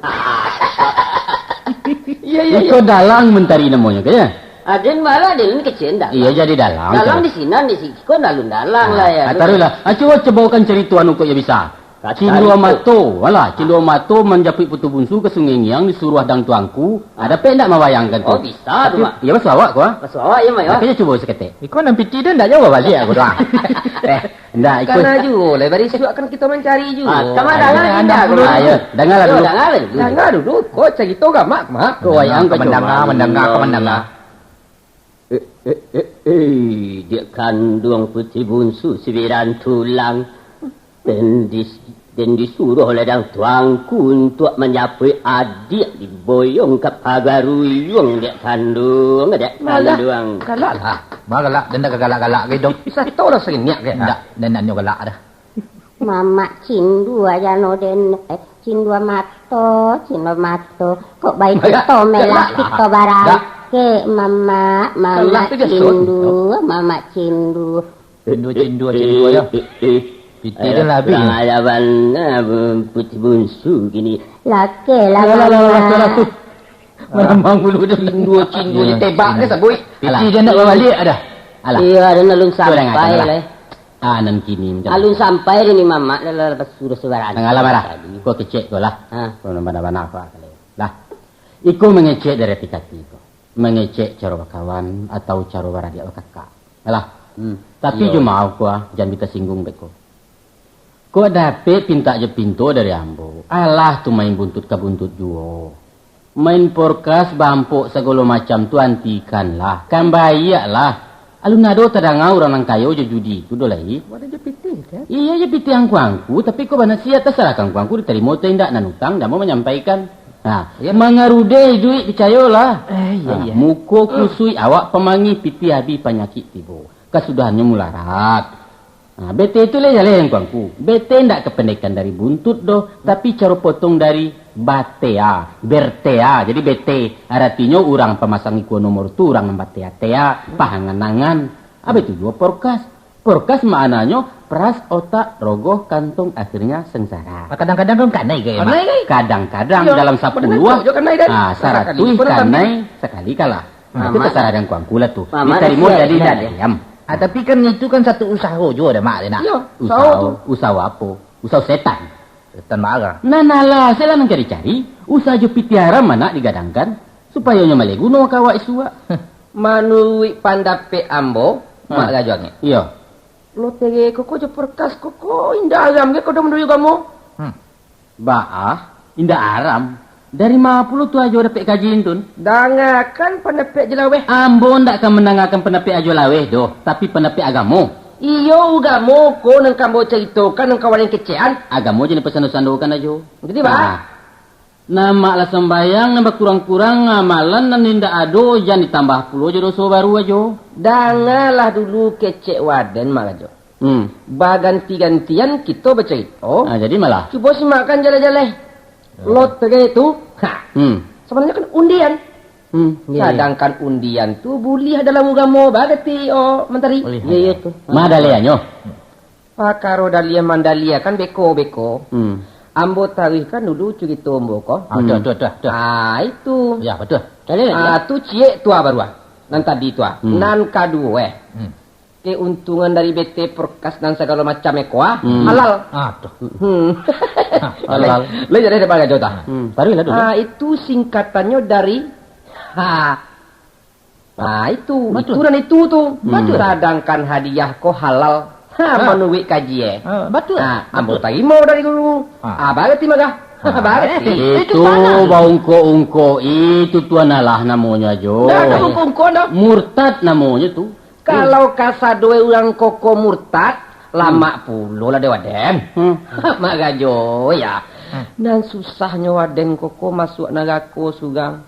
Iya, iya, Iko iya. Dalang Mentari namonyo, kan, ya? Aden malah, aden kecil ndak? Iya, jadi dalang, Dalang kan? Di sinan, di siko alun dalang Ah, lah, ya. Ah, taruhlah. Ah, cuba, cuba kan cerita anu kok ya bisa. Kacau Cindua itu. Mato, alah, Cindua Mato manjapuik Putu Bunsu ka Sungai Ngiang disuruh adang tuangku. Ah. Ada pe ndak mabayangkan tu? Oh, bisa tu, Tapi, Mak. Ya, basuah awak ko, ah. Basuah awak, ya, Mak, ya. Makanya cuba saketek. Iko nan piti dia ndak jauh baliak aku doang. Eh, ndak, iko Karena juga lah, bari suak kan kita mencari juga. Ah, sama Ayo, dalam anak indah, dulu. Ayo, dengarlah Yo, dulu. Dengarlah dulu. Dengar dulu, kau cerita gamak, Mak. Ko wayang Mendengar, kau mendengar, cuma mendengar, kau mendengar. Eh, eh, eh, eh, dek kanduang Puti Bunsu sibiran tulang. Den dis-, den disuruh oleh dang tuangku untuak manjapuik adiak diboyong ka pagaruyuang dek kanduang, dek Malah, kanduang. Galak lah. Ma galak, den dak galak-galak ke, dong. Bisa tau lah sanginiak ke. Ndak, den ndak nyo galak dah. Mamak cindua jano den, eh, cindua mato, cindua mato. Kok baik Dah, to melah dah, kito dah. Barangkek, mamak, Dah, mamak dah, dah. Cindua, mamak cindua. Cindua, cindua, cindua, yo. Eh, eh, eh. Piti dia lah habis. Lah, lah, bana, Puti Bunsu kini. Laki lah, Alah, alah, alah, mama. Alah, alah. Manamang bulu dia. Cindua, cindua, Iya. Ditebak ke, sabui? Piti Alah. Dia nak balik ada. Alah. Iya, ada alun Sudah sampai, dengar, dengar. Lah. Ah, nan kini macam Alun mana? Sampai dia ni mamak, dah, dah, lepas suruh suara Tengah lah marah. Tadi. Kau kecek kau lah. Ha. Kau nak bana-bana apa kali? Lah. Iko mangecek dari hati kati ko. Mangecek caro bakawan atau caro baradiak bakakak. Alah. Hmm. Tapi Iyo. Jo mau ko, ah, jan bi tasinggung beko. Kok dapek pintak jo pinto dari ambo. Alah tu main buntut ka buntut juo. Main porkas, bampok, sagalo macam tu antikanlah. Kan baiaklah. Alun ado tadanga urang nan kayo jo judi tu doh lai. Wadah jo pitih, kan? Iyo, jo pitih angku-angku, tapi kok bana siat, tasarah ka angku-angku ditarimo atau indak, nan utang dak mau manyampaikan. Nah, Iyo. Mangarudeh iduik, picayolah. Eh, iyo, Nah, iyo. Muko kusuik, awak pamangih, pitih abih, panyakik tibo. Kasudahannyo mularat. Nah, bete itu lai jaleh angku-angku. Bete ndak kependekan dari buntut doh, tapi caro potong dari batea, bertea. Jadi bete, aratinyo urang pamasang ikua nomor tu, urang nan batea-tea, pahangan-angan. Abih tu juo porkas. Porkas maknanyo peras, otak, rogoh, kantong, akhirnya sengsara. Ah, kadang-kadang kan kanai ke, Mak? Kanai, kanai. Kadang-kadang Iyo, dalam sapuluah, kadang-kadang jo kanai dan ah, sakali saratuih pun kanai, sakali kalah. Nah, itu Mamak. Tasarah dek angku-angku lah tu. Mamak Ditarimo nasihat jadi indah, dah ya. Diam. Ah, tapi kan itu kan satu usaho juo dah, Mak, dah nak. Iyo, usaho Usaho, tu. Usaho apo? Usaho setan. Setan marah. Nah, nah lah, selah nan cari-cari. Usaho jo pitih haram anak digadangkan, supayo nyo maleh guno ka awak isuak. Manuruik pandapek ambo, Ha. Mak Rajo angek. Iyo. Lotere koko jo porkas koko indak haram ge kok dah manuruik agamo? Hmm. Baa, indak aram. Dari ma pulo tu Ajo dapek kaji intun? Dangakan pandapek Ajo Laweh. Ambo ndak ka mandangakan pandapek Ajo Laweh doh, tapi pandapek agamo. Iyo, ugamo ko nan ka ambo caritokan nan ka waden kecekan. Agamo jan dipasando-sandokan, Ajo. Jadi, Bah? Nah, namak lah sambayang nan bakurang-kurang, amalan nan indak ado, jan ditambah pulo jo doso baru, Ajo. Dangalah dulu kecek waden, Mak Rajo. Hmm. Baganti-gantian kito bacarito. Ah, jadi malah? Cubo simakkan jaleh-jaleh. Lotre tu, ha, Hmm. sabananyo kan undian. Hmm, iyo, iyo. Sadangkan undian tu buliah dalam ugamo, barati, oh, Mantari. Buliah. Iyo, iyo tu. Ma daliahnyo? Pakaro daliah mandaliah kan beko-beko. Hmm. Ambo taruihkan dulu curito ambo ko. Ah, tu, Hmm. tu, tu, tu. Ah, itu. Ya, betul. Daliah, Ah, daliah. tu ciek tu ah baru ah. Nan tadi tu ah. Hmm. Nan kaduo eh. Hmm. Keuntungan dari B T Perkas dan sagalo macam eko ah, Hmm. halal. Ah, tu. Hmm. Halal. Lai jadi daripada gajo tah. Hmm. Taruihlah dulu. Ah, itu singkatannyo dari, ha. Ah, itu. Betul. Itu dan itu tu. Hmm. Betul. Sadangkan hadiah ko halal. Ha, Ah. manuruik kaji eh. Ah, betul. Ah, ambo Betul. tarimo dari guru. Ah. Ah, barati magah. Ah. Barati. Eh, itu Itu tanah. baungkok-ungkok, itu tuan alah namonyo ajo. Ndak ada ungkuk-ungkuk dah. Murtad namonyo tu. Kalau kasado urang koko murtad, lamak Hmm. pulo lah dek waden. Hmm. Mak gajo, ya. Hmm. Nan susahnyo waden koko masuak narako surang.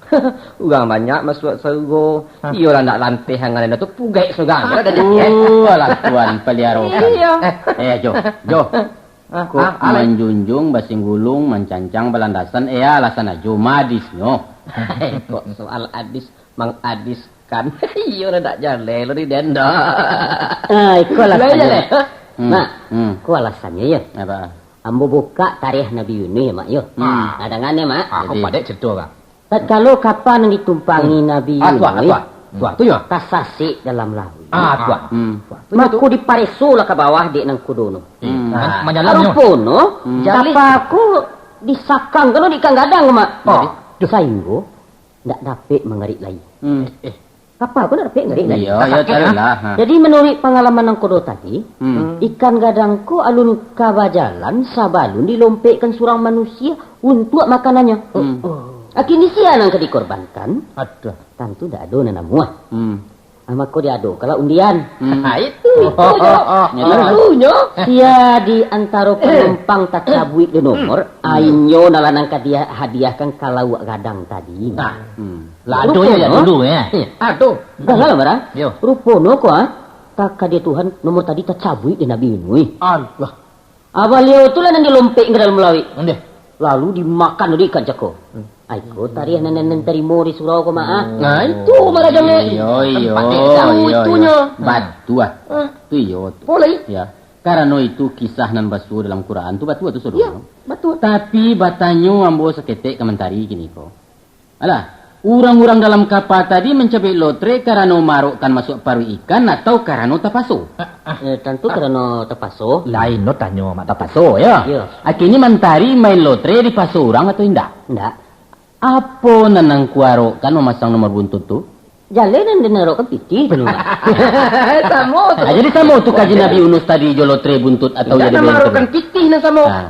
Urang banyak masuak sarugo. Hmm. Iyo lah ndak lanteh angan endo tu pugaik surang. Lah dah jadi, eh. Oh, alah Tuhan paliarokan. Iyo. Eh, eh, Jo, Jo. Ah, Kok ah, alai. manjunjung, basinggulung, mancancang, balandasan, eh, alasan ajo, ma adisnyo. Kok soal adis, mangadiskan. Iyo lah, ndak jaleh lo di den doh. Ah, iko Lah, alasannyo. jaleh. Hmm. Mak, Hmm. ko alasannyo, yo. Apa? Ambo bukak tarikh Nabi Yunus, yo, Mak, yo. Hmm. Ah, dangan, yo, Mak. Ah, ko Jadi. padek cerito, Bang. Tatkalo kapa nan ditumpangi Hmm. Nabi Ah, tuah, Yunus tuah. Tuah, tu, yo. tasasek dalam lauik. Ah, tuah. Hmm. Tuah, tu, Mako tu. diparesolah ka bawah dek nangkodo no. Hmm. Man-, Ah. manyalam, yo. Rupo no, Hmm. Jaleh. kapa ko disakang kano di ikan gadang, Mak. Oh. Sainggo ndak dapek mangarik lai. Hmm. Eh, eh. Kapa ko ndak dapek ngarik lai. Iyo, iyo, Sakit, carilah, ha. Jadi, manuruik pangalaman nangkodo tadi, Hmm. ikan gadang ko alun ka bajalan sabalun dilompekkan surang manusia untuak makanannyo. Hmm. Oh. Akhirnyo sia nan ka dikorbankan? Aduh. Tantu ndak ado nan namuah. Hmm. Ah, mako diadokanlah undian. Hmm. Ha, itu, itu nyo. Oh, oh, oh, oh. Tentunyo. Sia di antaro panumpang tacabuik di nomor, Hmm. ah, inyo nan lah nan ka dihadiahkan kalau awak gadang tadi. Nah. Hmm. Lah, ado Rupo yo, no. dulu, yo. Iyo, ado. Dah lah, Barang. Yo. Rupo no ko, ah. Takadar Tuhan, nomor tadi tacabuik di Nabi Yunus. Allah. Ah, baliau tu lah nan dilompek ka dalam lauik. Ondeh. Lalu dimakan dek ikan cako. Hmm. Ai, ko tarikh nan, nan, nan tarimo di surau ko, Mak, ah. Nah, itu Marajo, Mak. Iyo, iyo, Tempat dia tahu iyo, itunyo. iyo. Batua. Ah. Tu iyo tu. Boleh. Ya. Karano itu kisah nan basuo dalam Quran tu batua tu, Saudara. Iyo, batua. Tapi batanyo ambo saketek ka Mantari kini ko. Alah, urang-urang dalam kapa tadi mancabik lotre karano maarokkan masuak paruik ikan atau karano tapaso? Eh, tantu karano tapaso. Lain lo tanyo, Mak, tapaso, yo. Yo. Akhirnyo Mantari main lotre dipaso urang atau indak? Indak. Apo nan angku arokkan mamasang nomor buntut tu? Jaleh nan den arokkan pitih tu, Mak. Samo tu. Ah, jadi samo tu kaji Nabi Yunus tadi jo lotre buntut atau Indak jadi nama buntut? arokkan pitih nan samo. Ah.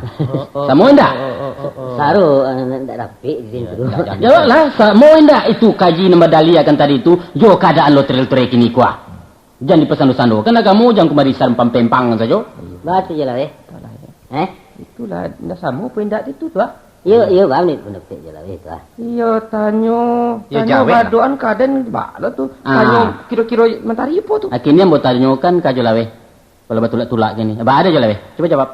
Samo indak? Saro, eh, ndak dapek di situ. Jawablah, samo indak itu kaji nan badaliakan tadi tu jo kaadaan lotre-lotre kini ko, ah? Jan dipasando-sandokan agamo, jan kumari sampang-pempang sajo. Batua je lah, eh. Eh? Itulah, ndak samo apo indak itu tu, ah? Iyo, iyo, bang, ni pandapek Jalaweh tu, ah. Iyo, tanyo, Yo, tanyo jawek lah. Badoan kaden bak lo tu. Ah. Tanyo kiro-kiro Mantari apo tu? Akhirnyo ambo tanyokan ka Jalaweh. Kalau batulak-tulak kini. Ba ado Jalaweh. Cubo jawab.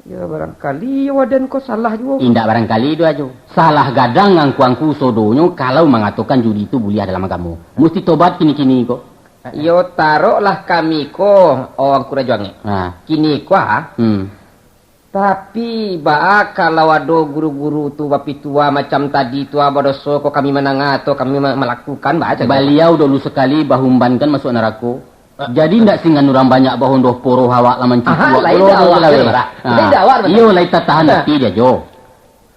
Yo, barangkali yo waden ko salah juo. Indak barangkali tu, Ajo. Salah gadang angku-angku sodonyo kalau mangatokan judi tu buliah dalam agamo. Musti tobat kini-kini ko. Yo, taroklah kami ko, oh, angku Rajo Angek. Ha. Kini ko, ha? Hmm. Tapi, baa kalau ado guru-guru tu bapitua macam tadi tu, ah, badoso ko kami mandanga atau kami ma-, malakukan, baa caro? Baliau dulu sakali bahumbankan masuak narako. Jadi, ndak singan urang banyak bahondoh poroh awak lah mancucuak. Aha, lain pulo dah tu, awak Jalaweh. Dah. Ha. Lain dah awak, Jalaweh. Iyo, lai tatahan ati dia, Jo.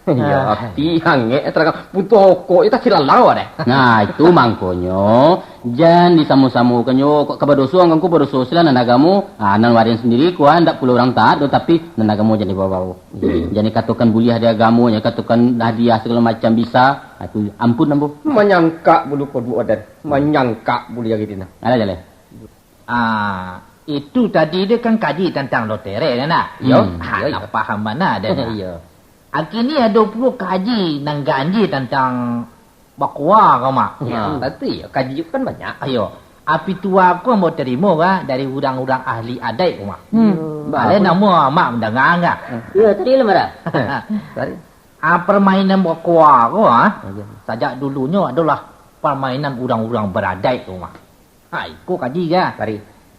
Iyo, ati angek, tarang putuih okok, iyo tasilalau deh. Nah, itu mangkonyo, jan disamo-samokannyo, kok ka badoso, angku badoso, silah nan agamo, ah, nan waden sandiri, kua, ndak pulo urang taat doh, tapi nan agamo jan dibawo-bawo. Hmm. Jan dikatokan buliah di agamo, jan dikatokan hadiah sagalo macam bisa, ah, itu ampun ambo. Manyangkak bulu kodok waden, manyangkak bulu jari dina. Alah, Jaleh. Ah, itu tadi dia kan kaji tantang lotre, kan, nak? Yo. Hmm. Ha, iyo, iyo. Lah paham bana den, nak? Iyo. Akhirnyo ado pulo kaji nan ganjia tantang bakua ko, Mak. Yo, ha. Tantu iyo, kaji ko kan banyak. Iyo. Api tuah ko ambo tarimo, kan, dari urang-urang ahli adaik ko, Mak. Hmm. Yo. Alai namo Mak mandanga, kan? Yo, tadi lah, Mara. Tadi. Ah, permainan bakoa ko, ah, sajak dulunyo adolah permainan urang-urang baradaik tu mah. Ha, iko kaji ga.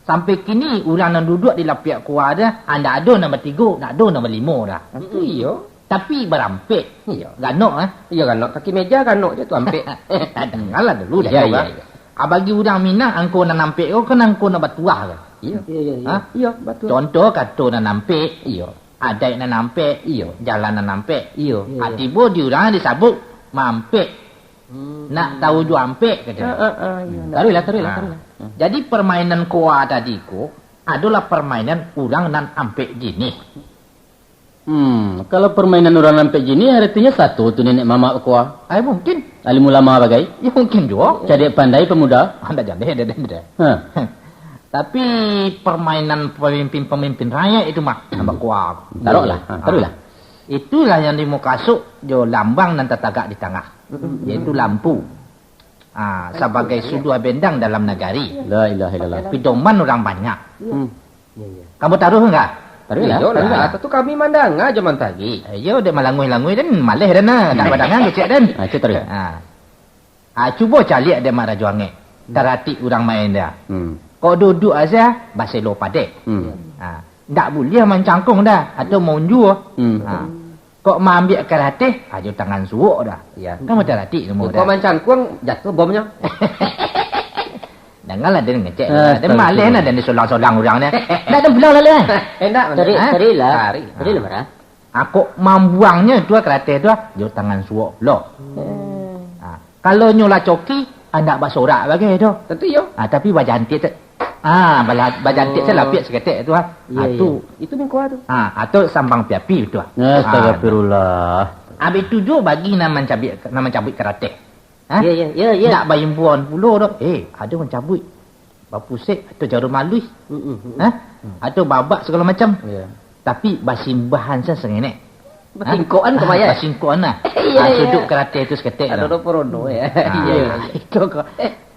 Sampai kini, urang nan duduak di lapiak koa tu, ah, ndak ado nan batigo, ndak ado nan balimo doh. Tantu iyo. Tapi barampek. Iyo. Ganok, ah. Iyo, ganok. Kaki meja ganok je tu ampek. Dangalah dulu, iyo, iyo, iyo. Ah, bagi urang Minang, angko nan ampek ko kan angko nan batuah kan? Iyo. Iyo, iyo, iyo. Ha? Iyo, batua. Contoh kato nan ampek, iyo. Adaik nan ampek, iyo. Jalan nan ampek, iyo. Iyo, iyo. Ah, tibo di urang disabuik mampek. Hmm. Nak tahu juo ampek, katonyo. Ah, ah, ah, iyo. Taruihlah, taruihlah, taruihlah. Jadi, permainan koa tadi ko adolah permainan urang nan ampek jinih. Hmm, kalau permainan urang nan ampek jinih, aratinyo sato tu niniak mamak bakoa. Ai, mungkin. Alim ulama bagai. Yo, mungkin juo. Cadiak pandai pamuda. Anda jaleh, dah, dah, dah. Ha. Tapi permainan pamimpin-pamimpin rakyat itu mah, nan bakoa. Taruihlah, ha, taruihlah. Itulah yang dimukasuik jo lambang nan tatagak di tangah, yaitu lampu. Ah, sabagai suluah bendang dalam nagari. La ilaha illallah. Pidoman urang banyak. Hmm. Kamu taruih enggak? Taruihlah, taruihlah. Iyo lah, tentu kami mandanga jo mantari. Eh, iyo, dek malanguih-languih den, maleh den, ah, nak badangan kecek den. Ah, cek taruih. Ah. Ah, cubo caliak dek Mak Rajo Angek. Taratik urang main dah. Hmm. Kok duduak aja, baselo padek. Hmm. Ah, ndak buliah mancangkung dah, atau maunjua. Hmm. Ah. Kok maambiak karateh, ajo tangan suok dah. Iyo. Kan macam ratik namo dah. Kok mancangkuang, jatuah bomnyo. Dangalah den ngecek. Astaga. Den maleh nah, den disolang-solang urang ni. Ndak, den pulang lalu, eh. Indak, tadi, ha? Tadi lah. Tadi lah, Mara. Ah, kok mambuangnyo tu, karateh tu, jo tangan suok pulo. Hmm. Ah, kalau nyo lah coki, indak basorak bagai tu. Tentu iyo. Ah, tapi bajantik tu. Ah, bala-, bajantik tu lapiak saketek tu, ah. Iyo, ah, tu. Iyo. Itu mingkoa tu. Ah, atau sambang piapi tu, ah. Astagfirullah. Ah, habis tu juo bagi nan mancabuik, nan mancabuik karateh. Ha? Iyo, iyo, iyo, iyo. Ndak baimbuan pulo doh. Eh, ado mancabuik. Bapusek atau jarum aluih. Mm, mm, mm. Ha? Atau babak sagalo macam. Iyo. Tapi basimbahan sa sangenek. Basingkokan ka mayat. Basingkokan lah. Iyo, iyo. Ah, suduk karateh tu saketek tu. Ado doh porono, yo. Ah, iyo. Iko ko.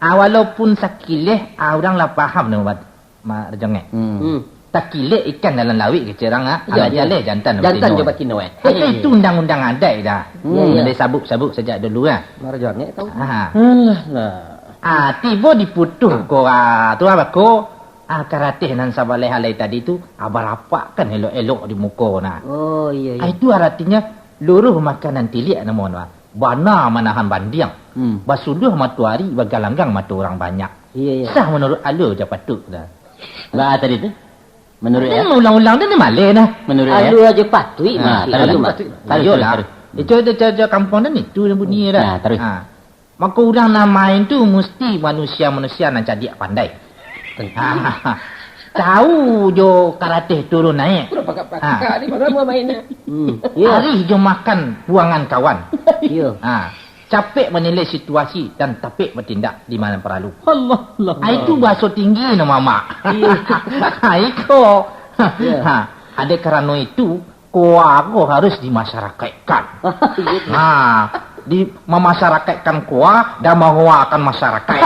Ah, walaupun sakileh, ah, urang lah paham tu, Mat-, Mak Rajo Angek. Hmm. Hmm. Takilek ikan dalam lauik, kecek urang, ah. Iyo, alah iyo. Jaleh jantan jo batino. Jantan jo batino, eh. Eh, itu undang-undang adaik dah. Hmm. Iyo, iyo. Nan disabuik-sabuik sajak dulu, ah. Mak Rajo Angek tahu. Ah. Alah lah. Ah, tibo diputuih ko, ah, tu, ah, bako. Ah, karateh nan sabaleh alai tadi tu, ah, barapakkan elok-elok di muko nah. Oh, iyo, iyo. Ah, itu aratinyo luruih makan nan tiliak namo nah. Bana manahan bandiang. Hmm. Basuluah matoari, bagalanggang mato urang banyak. Iyo, iyo. Sah manuruik alua jo patuik nah. Baa tadi tu? Manuruik, eh? Ulang-ulang tu ni maleh nah. Manuruik, eh? Alua jo patuik, nah, masih taruih, alua. Taruih, taruih, taruih. Iyolah. Itu jo, jo, jo kampuang tu ni, tu bunyi dah. Nah, taruih. Ha. Mako, urang nan main tu musti manusia-manusia nan cadiak pandai. Tentu. Ha, tahu jo karateh turun naik. Urang pakak-pakak ni, bagaimana mainnya? Hmm, iyo. Arih jo makan buangan kawan. Iyo. Ha, capek manilai situasi dan tapek batindak di mana paralu. Allah, Allah. Ha, itu bahaso tinggi no, Mamak. Iyo. Ha, iko. Iyo. Ha, oleh karano itu, koa ko harus dimasarakaikkan. Iyo tu. Ha, di, mamasarakaikkan koa dan mangoakan masarakaik.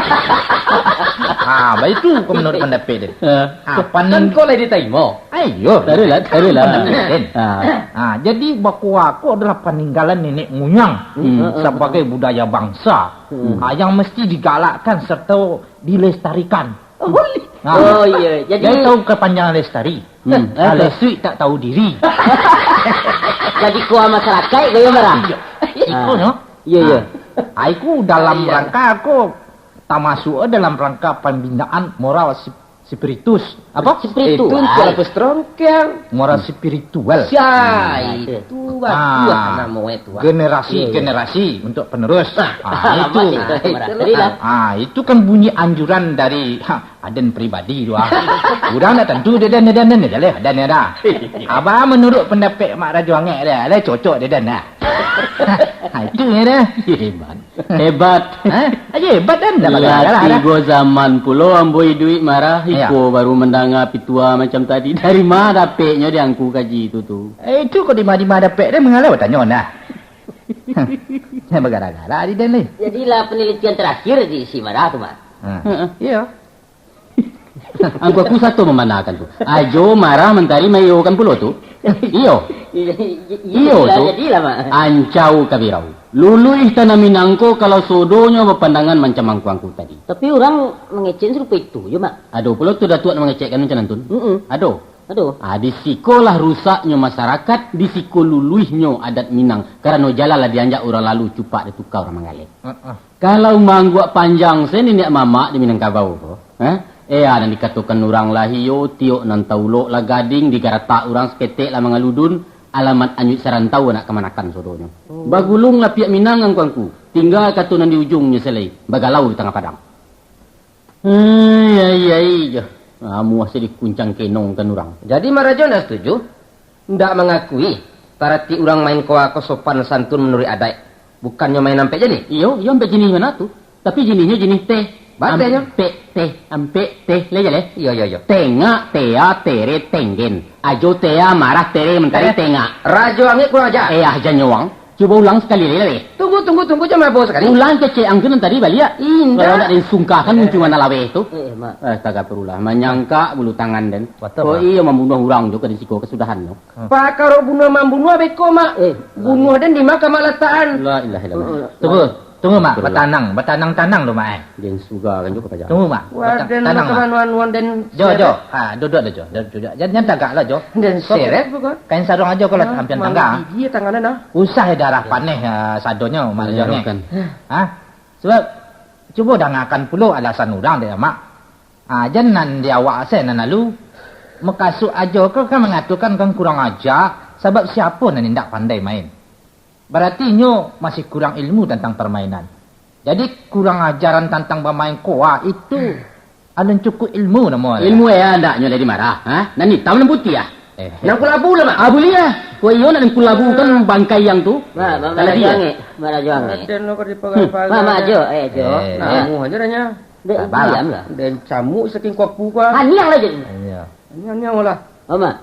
Ha, baitu ko manuruik pandapek den. Eh. Ha, kan paning- ko lah ditaimo. Ah, iyo. Taruihlah, taruihlah. Pandapek den. Ha. Ha, jadi bakoa ko adolah paninggalan nenek muyang, hmm, sabagai budaya bangsa. Hmm. Ha, yang mesti digalakkan serta dilestarikan. Oh, boleh. Ha. Oh, iyo. Jadi, jadi tahu kepanjangan lestari. Hmm. Kalau suik tak tahu diri. Jadi koa masarakaik, iyo, Mara? Iyo. Iko, no? Iyo, iyo. Ha. Iko dalam rangka ko, tamasuak dalam rangka pembinaan moral si-, spiritus. Apa? Spiritus. Itu untuk apa strong, Kang? Moral spiritual. Sia, itu batua namo itu, ah. Generasi, generasi untuk penerus. Ah, itu. Alamak, itu, Mara. Tadi lah. Ah, itu kan bunyi anjuran dari, ha, aden pribadi tu, ah. Urang ndak tantu, den, den, den, den, jaleh, den, den, dah. Abah manuruik pandapek Mak Rajo Angek dah, lah cocok, den, den, dah. Ha, itu yo dah. Hebat. Hebat. Ha? Aja hebat, den. Lah, tigo zaman pulo ambo iduik, Mara, iko baru mandanga pitua macam tadi. Dari ma dapeknyo di angku kaji tu, tu? Eh, itu kok di ma, di ma dapek, den mangalah batanyo nah. Jan bagara-gara di den ni. Jadilah penelitian terakhir di si Mara tu, Mak. Ha. Heeh. Iyo. Angku aku sato mamanakan tu. Ajo marah mantari maiyokan pulo tu. Iyo. Iyo tu. Jadilah, Mak. Ancau kabirau. Luluih tanah Minang ko kalau sodonyo bapandangan mancam angku-angku tadi. Tapi urang mangecek sarupo itu jo, Mak. Ado pulo tu Datuak nan mangecekkan macam nan tu. Mm-mm. Ado. Ado. Ah, di sikolah rusaknyo masarakat, di siko luluihnyo adat Minang. Karano jalan lah dianjak urang lalu, cupak dituka urang manggaleh. Heeh. Kalau maangguak panjang se niniak mamak di Minangkabau ko, eh? Eh, nan dikatokan urang lah iyo, tiok nan taulok lah gading, digaratak urang saketek lah mangaludun, alamat anyuik sarantau anak kamanakan sodonyo. Oh. Bagulung lah piak Minang angku-angku, tingga kato nan di ujungnyo se lai, bagalau di tangah padang. Ai, ai, ai, jo. Amuah se dikuncang kenongkan urang. Jadi, Mak Rajo ndak setuju? Ndak mangakui, barati urang main koa ko sopan santun manuruik adaik, bukannyo main ampek jinih? Iyo, iyo, ampek jinih bana tu. Tapi jinihnyo jinih teh. Batenyo? Ampek teh, ampek teh, lai jaleh. Iyo, iyo, iyo. Tengak, tea, tere, tenggen. Ajo tea, marah, tere, mantari, eh, tengak. Rajo Angek kurang aja. Eh, ah, janyo wang. Cubo ulang sakali lai, lai. Tunggu, tunggu, tunggu, jan mabo sakali. Ulang kecek ang tu nan tadi baliak. Indak. Kalau ndak disungkahkan muncuang anak laweh tu. Eh, eh, Mak. Astagfirullah, manyangkak bulu tangan den. Batua, Mak. Kok iyo mambunuah urang jo ka di siko kasudahannyo. Pakaro bunuah-mambunuah beko, Mak. Eh, bunuah den di ma ka Mak latakan? La ilaha illallah. Tunggu, tunggu, Mak. Astagfirullah. Batanang, batanang-tanang dulu, Mak, eh. Den sugakan jo ka paja. Tunggu, Mak. Wah, bata-, den tanang, Mak. Makanan-makanan den. Jo, jo. Ha, duduak lah, Jo. Duduak, duduak. Jan, jan tagak lah, Jo. Den seret bukan? Kain sarung ajo kalau ampian tangga. Gigi tangan den, ah. Usah darah paneh, ah, sadonyo, Mak Rajo Angek. Ha? Sabab, cubo dangakan pulo alasan urang dek, Mak. Ah, jan nan di awak se nan lalu. Makasuik ajo ko kan mangatokan kan kurang aja, sabab siapo nan indak pandai main? Barati inyo masih kurang ilmu tantang parmainan. Jadi, kurang ajaran tantang bamain koa itu alun cukuik ilmu namo. Ilmu, eh, andaknyo dari marah, ha? Nan itam, nan putiah, ah. Eh. Nan kulabu lah, Mak. Ah, buliah. Kok iyo nak nan kulabu kan bangkai yang tu. Mak, Mak, Mak Rajo Angek, Mak Rajo Angek. Raden lo kok dipagai-pagai. Mak, Mak, Jo, eh, Jo. Eh. Namuah aja dah nya. Dek, sabar lah. Diam lah. Den camuk saking kuaku kau. Aniang lah, Jo. Iya. Aniang-aniang lah. Oh, Mak.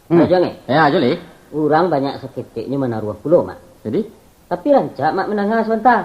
Hmm. Rajo Angek. Ya, Jo, leh. Urang banyak saketeknyo manaruah pulo, Mak. Jadi? Tapi rancak, Mak, mandanga sabanta.